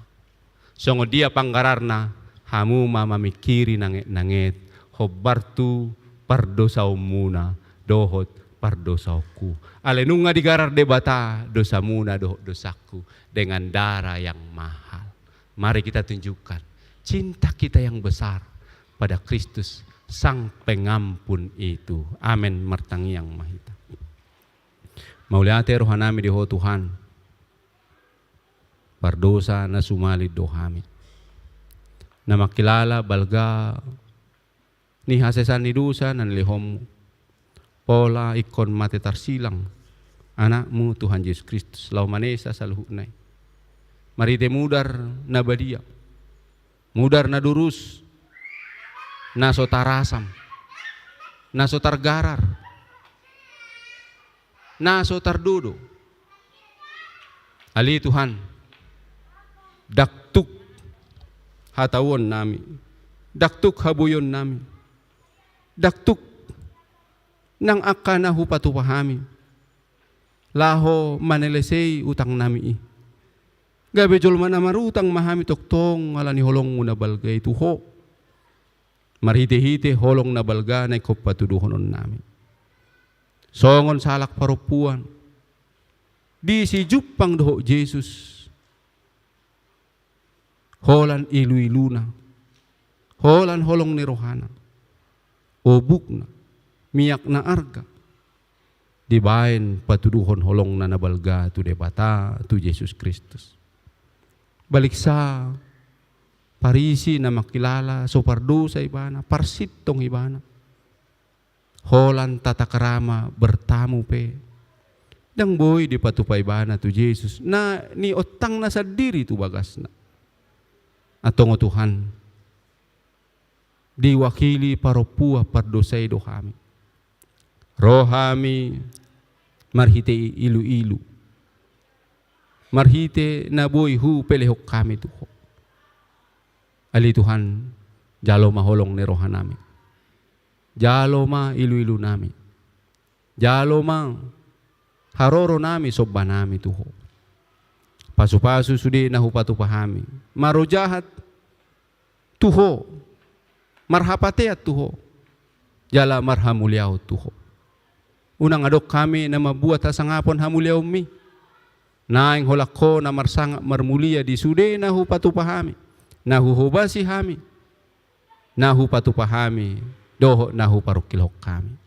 Songon dia panggararna, hamu ma mamingkiri nanget-nanget, hombar tu pardosaonmuna, dohot pardosaonku. Alai nunga digarar Debata dosamuna dohot dosangku dengan darah yang mahal. Mari kita tunjukkan cinta kita yang besar pada Kristus Sang Pengampun itu. Amen. Martangiang ma hita. Mauliate rohanami di Ho Tuhan. Pardosa na sumalin do hami. Na mangkilala balga ni hasesaan ni dosa na nilehonmu. Pola ingkon mate tarsilang Anakmu Tuhan Jesus Kristus laho manesa saluhutna i. Marhite mudar na badia, Mudar na durus, na so tarasam, na so targarar, na so tardodo. Ale Tuhan, ndang tuk hatauonnami, ndang tuk haboionnami, ndang tuk nang angka na hupatupa hami laho manelesei utangnami i. Gabe jolma na marutang ma hami tongtong ala ni holongmu na balga i tu Ho, marhitehite holong na balga na ingkon patuduhononnami. Songon sahalak parompuan, disi jumpang dohot Jesus, holan iluiluna, holan holong ni rohana, obukna, miak na arga, dibaen patuduhon holongna na balga tu Debata, tu Jesus Kristus. Baliksa, Parisi na mangkilala so pardosa ibana, parsintong ibana, holan tatakrama bertamu pe ndang boi dipatupa ibana tu Jesus, na niontangna sandiri tu bagasna. Antong, o Tuhan, diwakili parompuan pardosa i do hami. Ro hami marhite iluilu, marhite na boi hupelehon hami tu Ho. Ale Tuhan, jalo ma holong ni rohanami, jalo ma iluilunami, jalo ma haroronami, sombanami tu Ho. Pasupasu sude na hupatupa hami marojahan tu Ho, marhapatean tu Ho, jala marhamuliaon tu Ho. Unang adong hami na mambuat hasangapon hamuliaonmi, naeng holan Ho na marsangap marmulia di sude na hupatupa hami, na huhobasi hami, na hupatupa hami, dohot na huparungkilhon hami.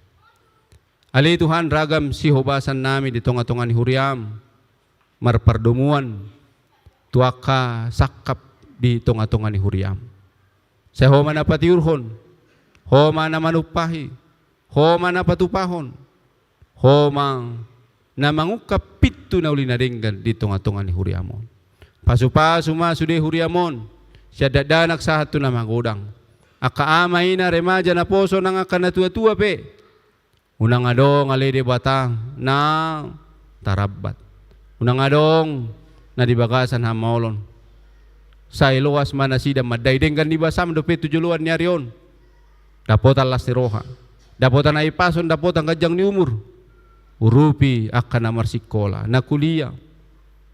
Ale Tuhan, ragam sihobasannami di tongatonga ni huriam, marpardomuan tu angka sangkap di tongatonga ni huriam. Sai Ho ma na patiurhon, Ho ma na manumpahi, Ho ma na patupahon, Ho ma na mangungkap pintu na uli na denggan di tongatonga ni huriam on. Pasupasu ma sude huriam on, sian dakdanak sahat tu na magodang, angka ama ina remaja naposo nang angka natuatua pe. Unang adong ale Debata na tarambat. Unang adong na di bagasan hamaolon. Sai loas ma nasida mandai denggan ni basam dope tu joloan ni ari on. Dapotan las ni roha, dapotan hahipason, dapotan ganjang ni umur. Urupi angka na marsingkola, na kuliah,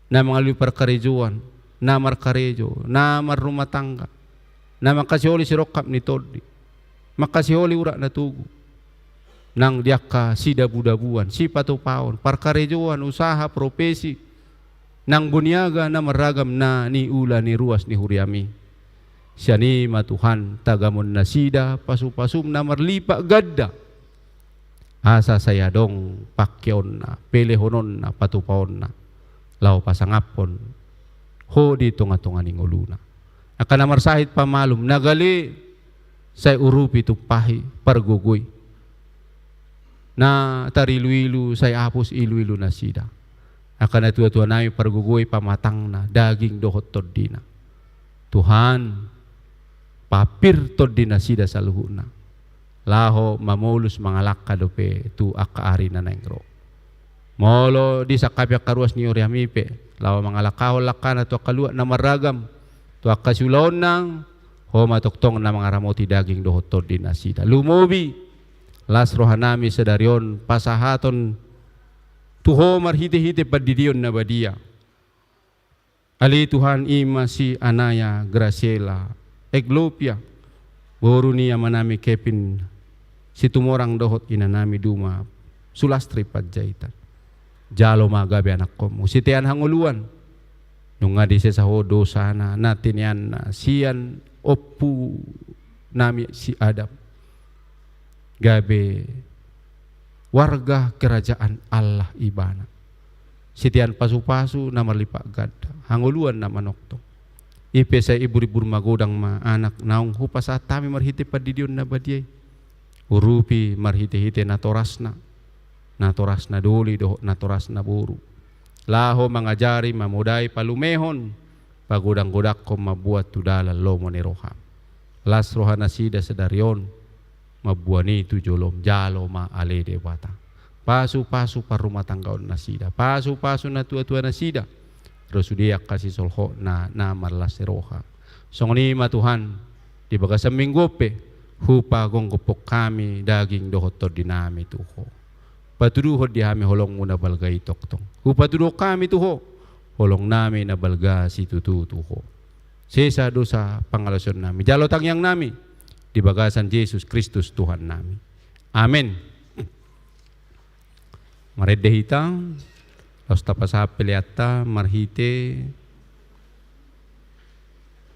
na mangalului parkarejoan, na markarejo, na marrumah tangga, na mangkasiholi sirongkap ni tondi, mangkasiholi urat na togu, nang di angka sidabudabuan, sipatupaon, parkarejoan, usaha, profesi, nang boniaga na marragam na niula ni ruas ni huriam i. Sian i ma Tuhan, tagamon nasida pasupasum na marlipat ganda, asa sai adong pangkeonna, pelehononna, patupaonna, laho pasangaphon Ho di tongatonga ni ngoluna. Angka na marsahit pamalum, na gale sai urupi, tumpahi, pargogoi. Na tariluilu sai apus iluilu nasida. Angka natuatuanami pargogoi pamatangna, daging dohot tondina. Tuhan, papir tondi nasida saluhutna, laho mamolus mangalangka dope tu angka ari na naeng ro. Molo disangkapi angka ruas ni huriam i pe laho mangalangkahon langkana tu angka luat na marragam, tu angka siulaonna, Ho ma tongtong na mangaramoti daging dohot tondi nasida. Lumobi, las rohanami sadari on pasahaton tu Ho marhitehite pandidion na badia. Ale Tuhan, i ma si Anaya Graciela Eglopia, boru ni amanami Kevin Situmorang dohot inanami Duma Sulastri Panjaitan. Jalo ma gabe anakkonmu sitean hangoluan. Nunga disesa Ho dosana na tinianna sian ompunami si Adam, gabe warga kerajaan Allah ibana. Sitean pasupasu na marlipat ganda, hangoluan na manongtong. I pe sai iburibur magodang ma anak naung hupasahat hami marhite pandidion na badia i. Urupi marhitehite natorasna, natorasna doli dohot natorasna boru, laho mangajari, mamodai, palumehon, pagodang-godangkon mamboan tu dalan lomo ni roham. Las rohanasida sadari on mamboan i tu jolom, jalo ma ale Debata. Pasu-pasu parrumatanggaonnasida, pasu-pasu natua-tuanasida, ro sude angka sisolhotna na marlas ni roha. Songon i ma Tuhan, di bagasan minggu on pe, hupagomgophon hami daging dohot tondinami tu Ho. Patuduhon di hami holongmu na balga i tongtong. Hupatuduhon hami tu Ho holongnami na balga situtu tu Ho. Sesa dosa pangalaosionnami, jalo tangiangnami di bagasan Jesus Kristus Tuhannami. Amen. Marende hita, laos tapasahat peleanta marhite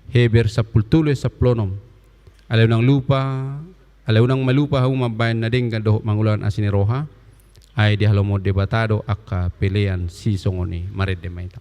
Heber sampulu tolu ayat sampulu onom. Alai unang lupa, alai unang malupa hamu mambahen na denggan dohot mangulahon asi ni roha, ai dihalomohon Debata do angka pelean sisongon i. Marende ma hita.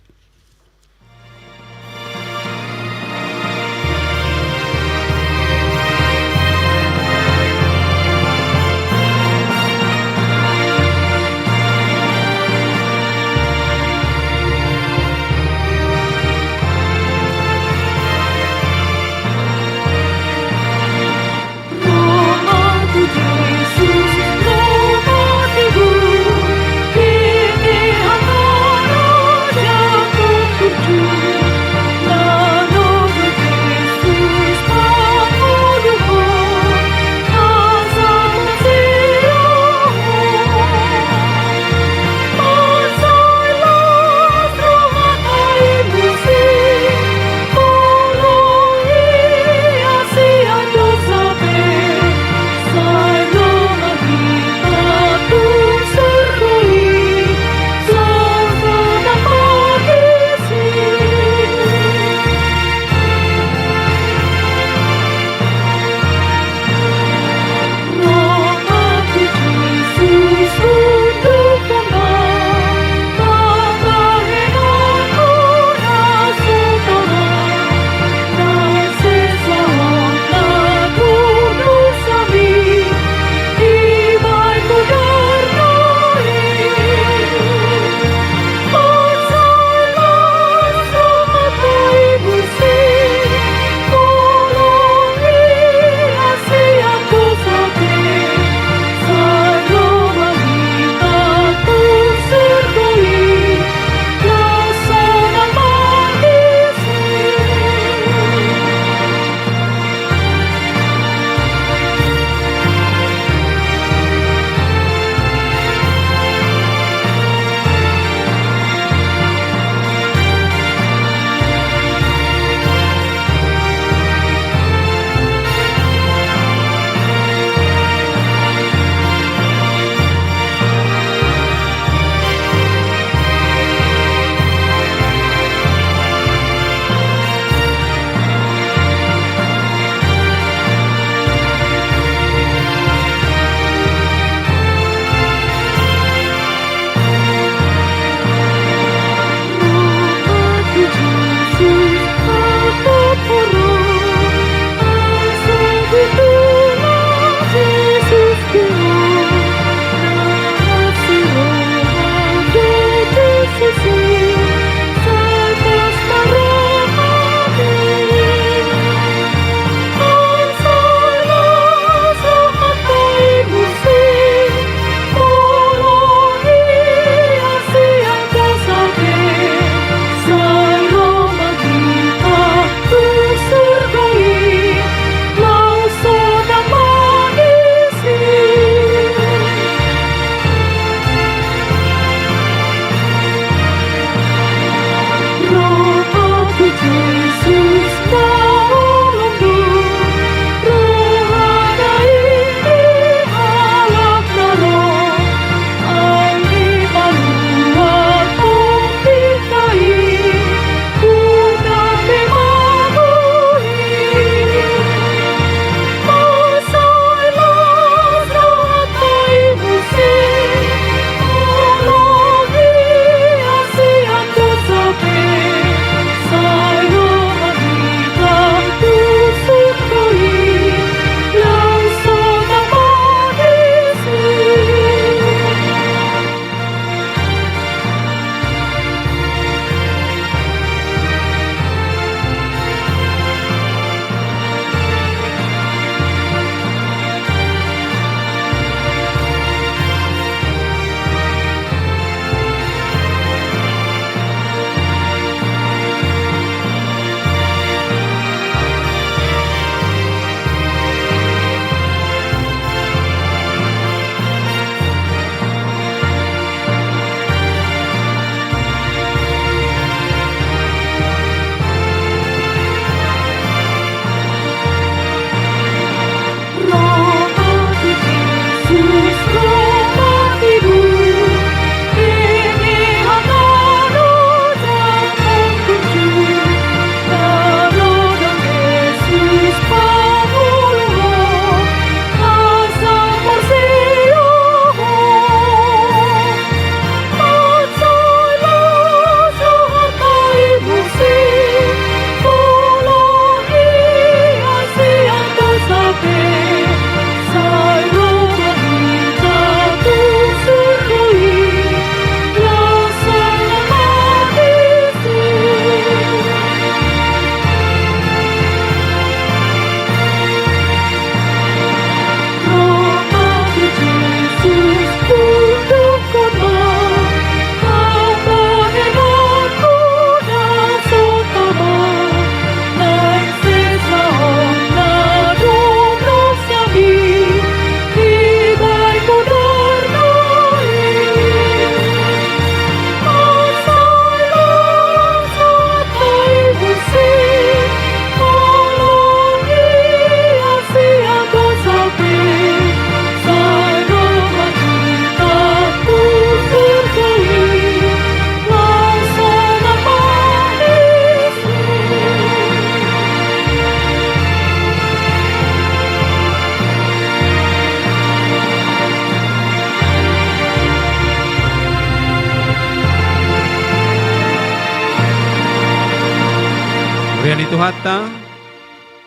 Hurian ni Tuhanta,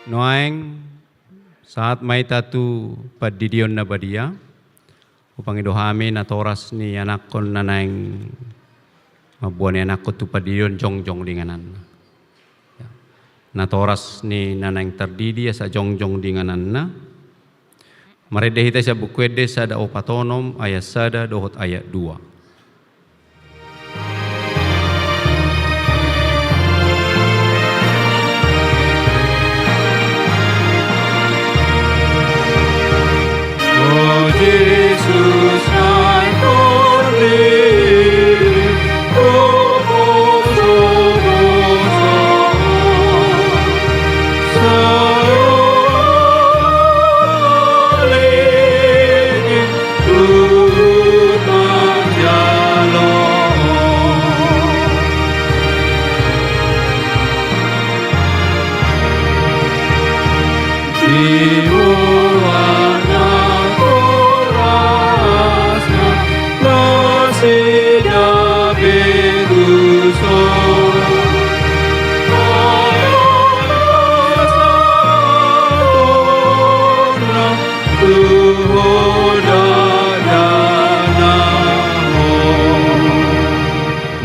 nuaeng sahat ma hita tu pandidion na badia. Hupangido hami natoras ni anakkon na naeng mamboan ni anakkon tu pandidion jongjong di ingananna. Ya. Natoras ni na naeng tardidi asa jongjong di ingananna. Marende hita sian Buku Ende sada opat onom ayat sada dohot ayat dua. O Jesus, naeng tondi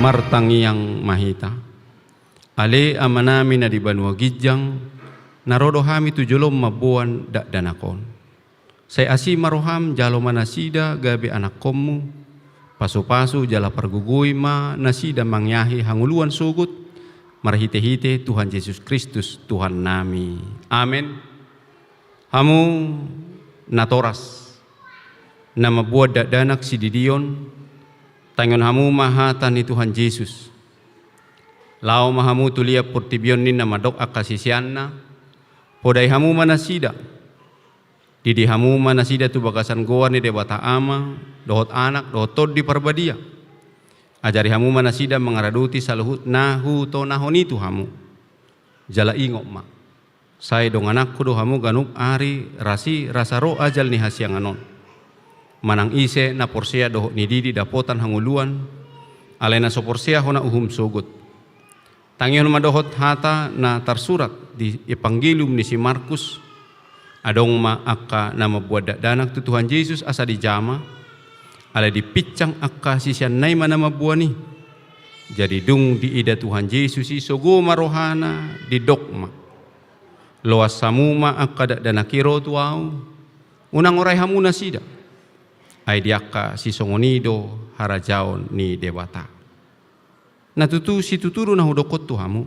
Martangiang ma hita. Ale Amanami na di banua ginjang, na ro do hami tu jolom mamboan dakdanak on. Sai asi ma roham, jalo ma nasida gabe anakkonmu, pasupasu jala pargogoi ma nasida mangeahi hangoluan sogot, marhitehite Tuhan Jesus Kristus Tuhannami. Amen. Hamu natoras, na mamboan dakdanak sididion, tangihon hamu ma hata ni Tuhan Jesus. Laho ma hamu tu liat portibi on ninna mandok angka siseanna, podai hamu ma nasida. Didi hamu ma nasida tu bagasan goar ni Debata Ama, dohot Anak, dohot Tondi Parbadia. Ajari hamu ma nasida mangaradoti saluhut na hutonahon i tu hamu. Jala ingot ma, sai dongananku do hamu ganup ari, rasi rasa ro ajal ni hasiangan on. Manang ise na porsea dohot nididi dapotan hangoluan, alai na so porsea hona uhum sogot. Tangihon ma dohot hata na tarsurat di Evangelium ni si Markus. Adong ma angka na mamboan dakdanak tu Tuhan Jesus asa dijama, alai dipinsang angka siseanna i ma na mamboan i. Jadi dung diida Tuhan Jesus i sogo ma rohana, didok ma, loas hamu ma angka dakdanak i ro tu ahu, unang orai hamu nasida. Ai di angka sisongon i do harajaon ni Debata. Na tutu situtu do na hudokkon tu hamu.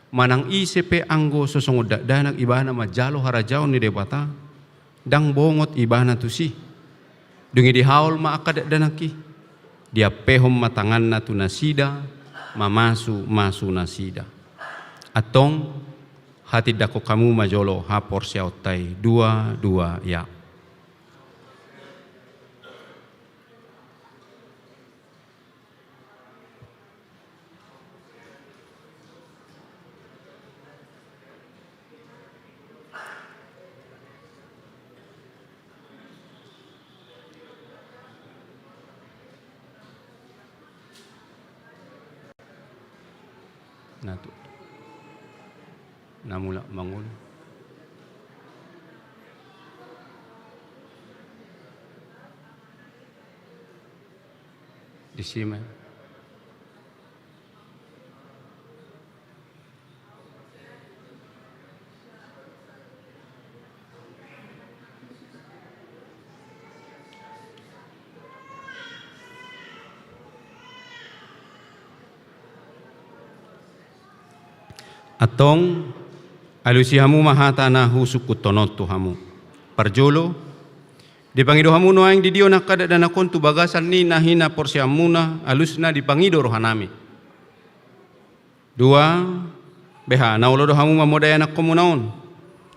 Manang ise pe anggo so songon dakdanak ibana manjalo harajaon ni Debata, ndang bongot ibana tusi. Dung i dihaol ma angka dakdanak i. Diampehon ma tanganna tu nasida, mamasumasu nasida. Antong, hatindangkon hamu ma jolo haporseaonta i. Dua, dua, ya. Na tu, na mulak mangolu. Disi ma. Antong, alusi hamu ma hata na husungkunhon on tu hamu. Parjolo, dipangido hamu nuaeng didion angka dakdanak on tu bagasan ni na hinaporseaonmuna, alusna dipangido rohanami. Dua, beha, na olo do hamu mamodai anakkonmuna on,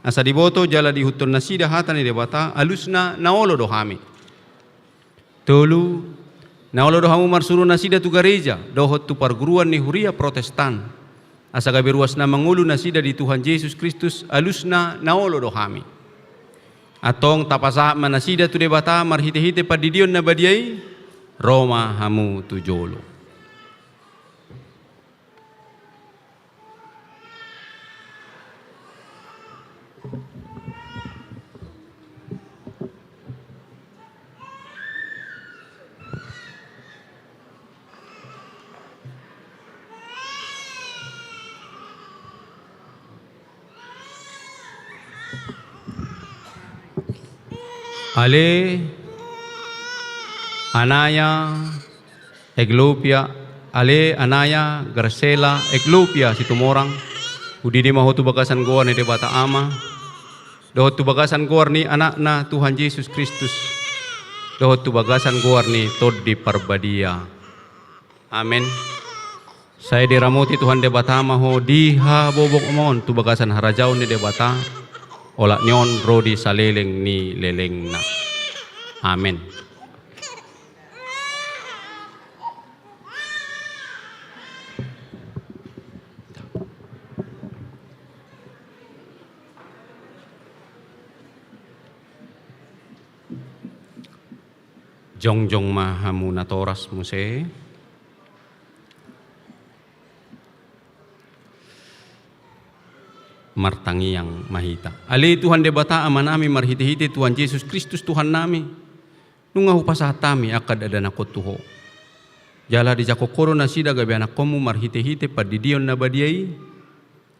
asa diboto jala diihuthon nasida hata ni Debata, alusna na olo do hami. Tolu, na olo do hamu marsuru nasida tu gareja dohot tu parguruan ni huria Protestan, asa gabe ruas na mangolu nasida di Tuhan Jesus Kristus, alusna na olo do hami. Antong tapasahat ma nasida tu Debata marhitehite pandidion na badia i. Ro ma hamu tu jolo. Ale Anaya Eglopia, ale Anaya Gracela Eglopia Situmorang, hudidi ma ho tu bagasan goar ni Debata Ama, dohot tu bagasan goar ni Anakna Tuhan Jesus Kristus, dohot tu bagasan goar ni Tondi Parbadia. Amen. Sai diramoti Tuhan Debata ma ho di habobokmon tu bagasan harajaon ni Debata, olat ni on ro di saleleng ni lelengna. Amen. Jongjong ma hamu natoras muse. Martangiang ma hita. Ale Tuhan Debata Amanami, marhitehite Tuhan Jesus Kristus Tuhannami, nunga hupasahat hami angka dakdanakhon tu Ho. Jala dijangkon Ho do nasida gabe anakkonmu marhitehite pandidion na badia i,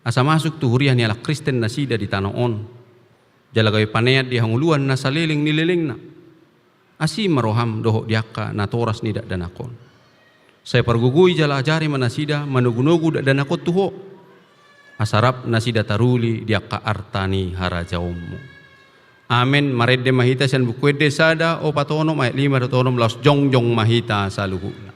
asa masuk tu huria ni halak Kristen nasida di tano on, jala gabe panean di hangoluan na saleleng ni lelengna. Asi ma roham dohot di angka natoras ni dakdanak on. Sai pargogoi jala ajari ma nasida manogunogu dakdanak on tu Ho, asa rap nasida taruli di angka arta ni harajaonmu. Amen. Marende ma hita sian Buku Ende sada opat onom ayat lima dohot onom, laos jongjong ma hita saluhutna.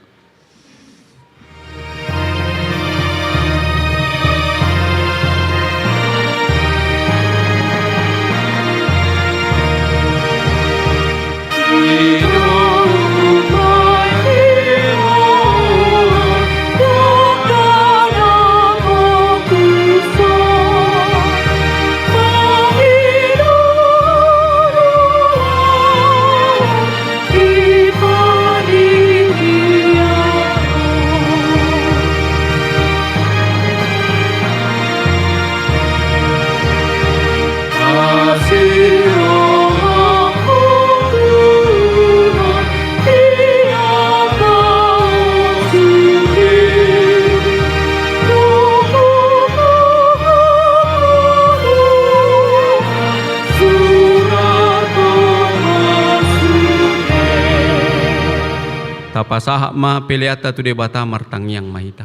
Tapasahat ma peleanta tu Debata, martangiang ma hita.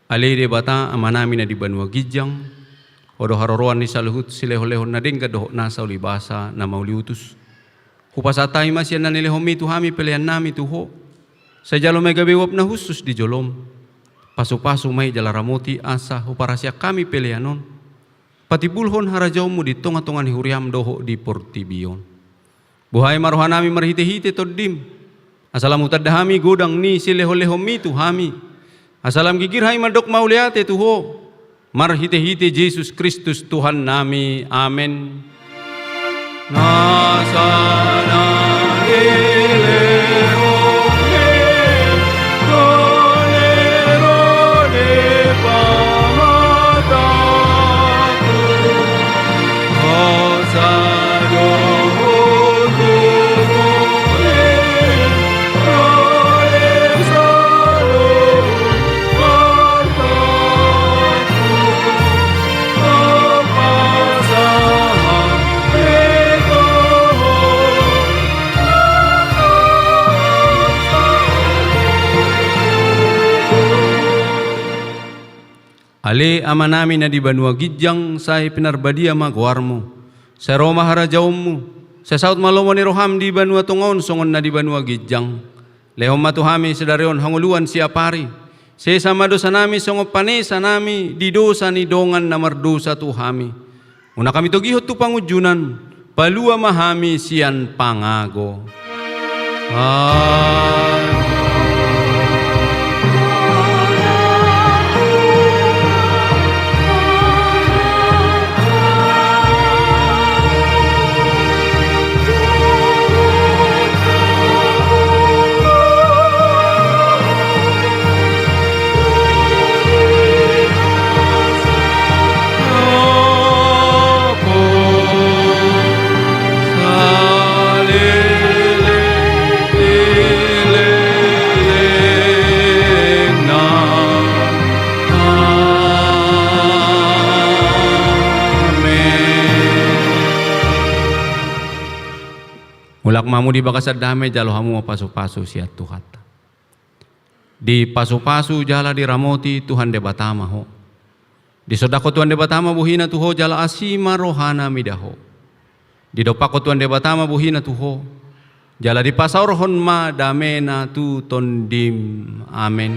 Ale Debata, Amanami na di banua ginjang, Ho do haroroan ni saluhut silehonlehon na denggan dohot nasa ulibasa na mauliutus. Hupasahat hami ma sian na nilehonmi tu hami peleannami tu Ho. Sai jalo ma i gabe uap na hushus di jolom. Pasupasu ma i jala ramoti asa huparhaseang hami pelean on patimbulhon harajaonmu di tongatonga ni huriam dohot di portibi on. Buhai ma rohanami marhitehite Tondim, asa lam hutanda hami godang ni silehonlehonmi tu hami, asa lam ginggir hami mandok mauliate tu Ho, marhitehite Jesus Kristus Tuhannami. Amen. Nasa na nilehonmi, ro ni ro ni pamatangku, hosa do hutubu i, ro ni saluhut artangku, hupasahat i tu Ho. Ale Amanami na di banua ginjang, sai pinarbadia ma goarmu. Sai ro ma harajaonmu. Sai saut ma lomo ni roham di banua tonga on songon na di banua ginjang. Lehon ma tu hami sadari on hangoluan siapari. Sesa ma dosanami songon panesanami di dosa ni dongan na mardosa tu hami. Unang hami togihon tu pangunjunan, palua ma hami sian pangago. Amen. Mulak ma hamu di bagasan dame, jalo hamu ma pasupasu sian Tuhanta. Dipasupasu jala diramoti Tuhan Debata ma ho. Disondangkon Tuhan Debata ma bohina tu ho jala asi ma rohana mida ho. Didompakkon Tuhan Debata ma bohina tu ho, jala dipasaorhon ma damena tu tondim. Amen.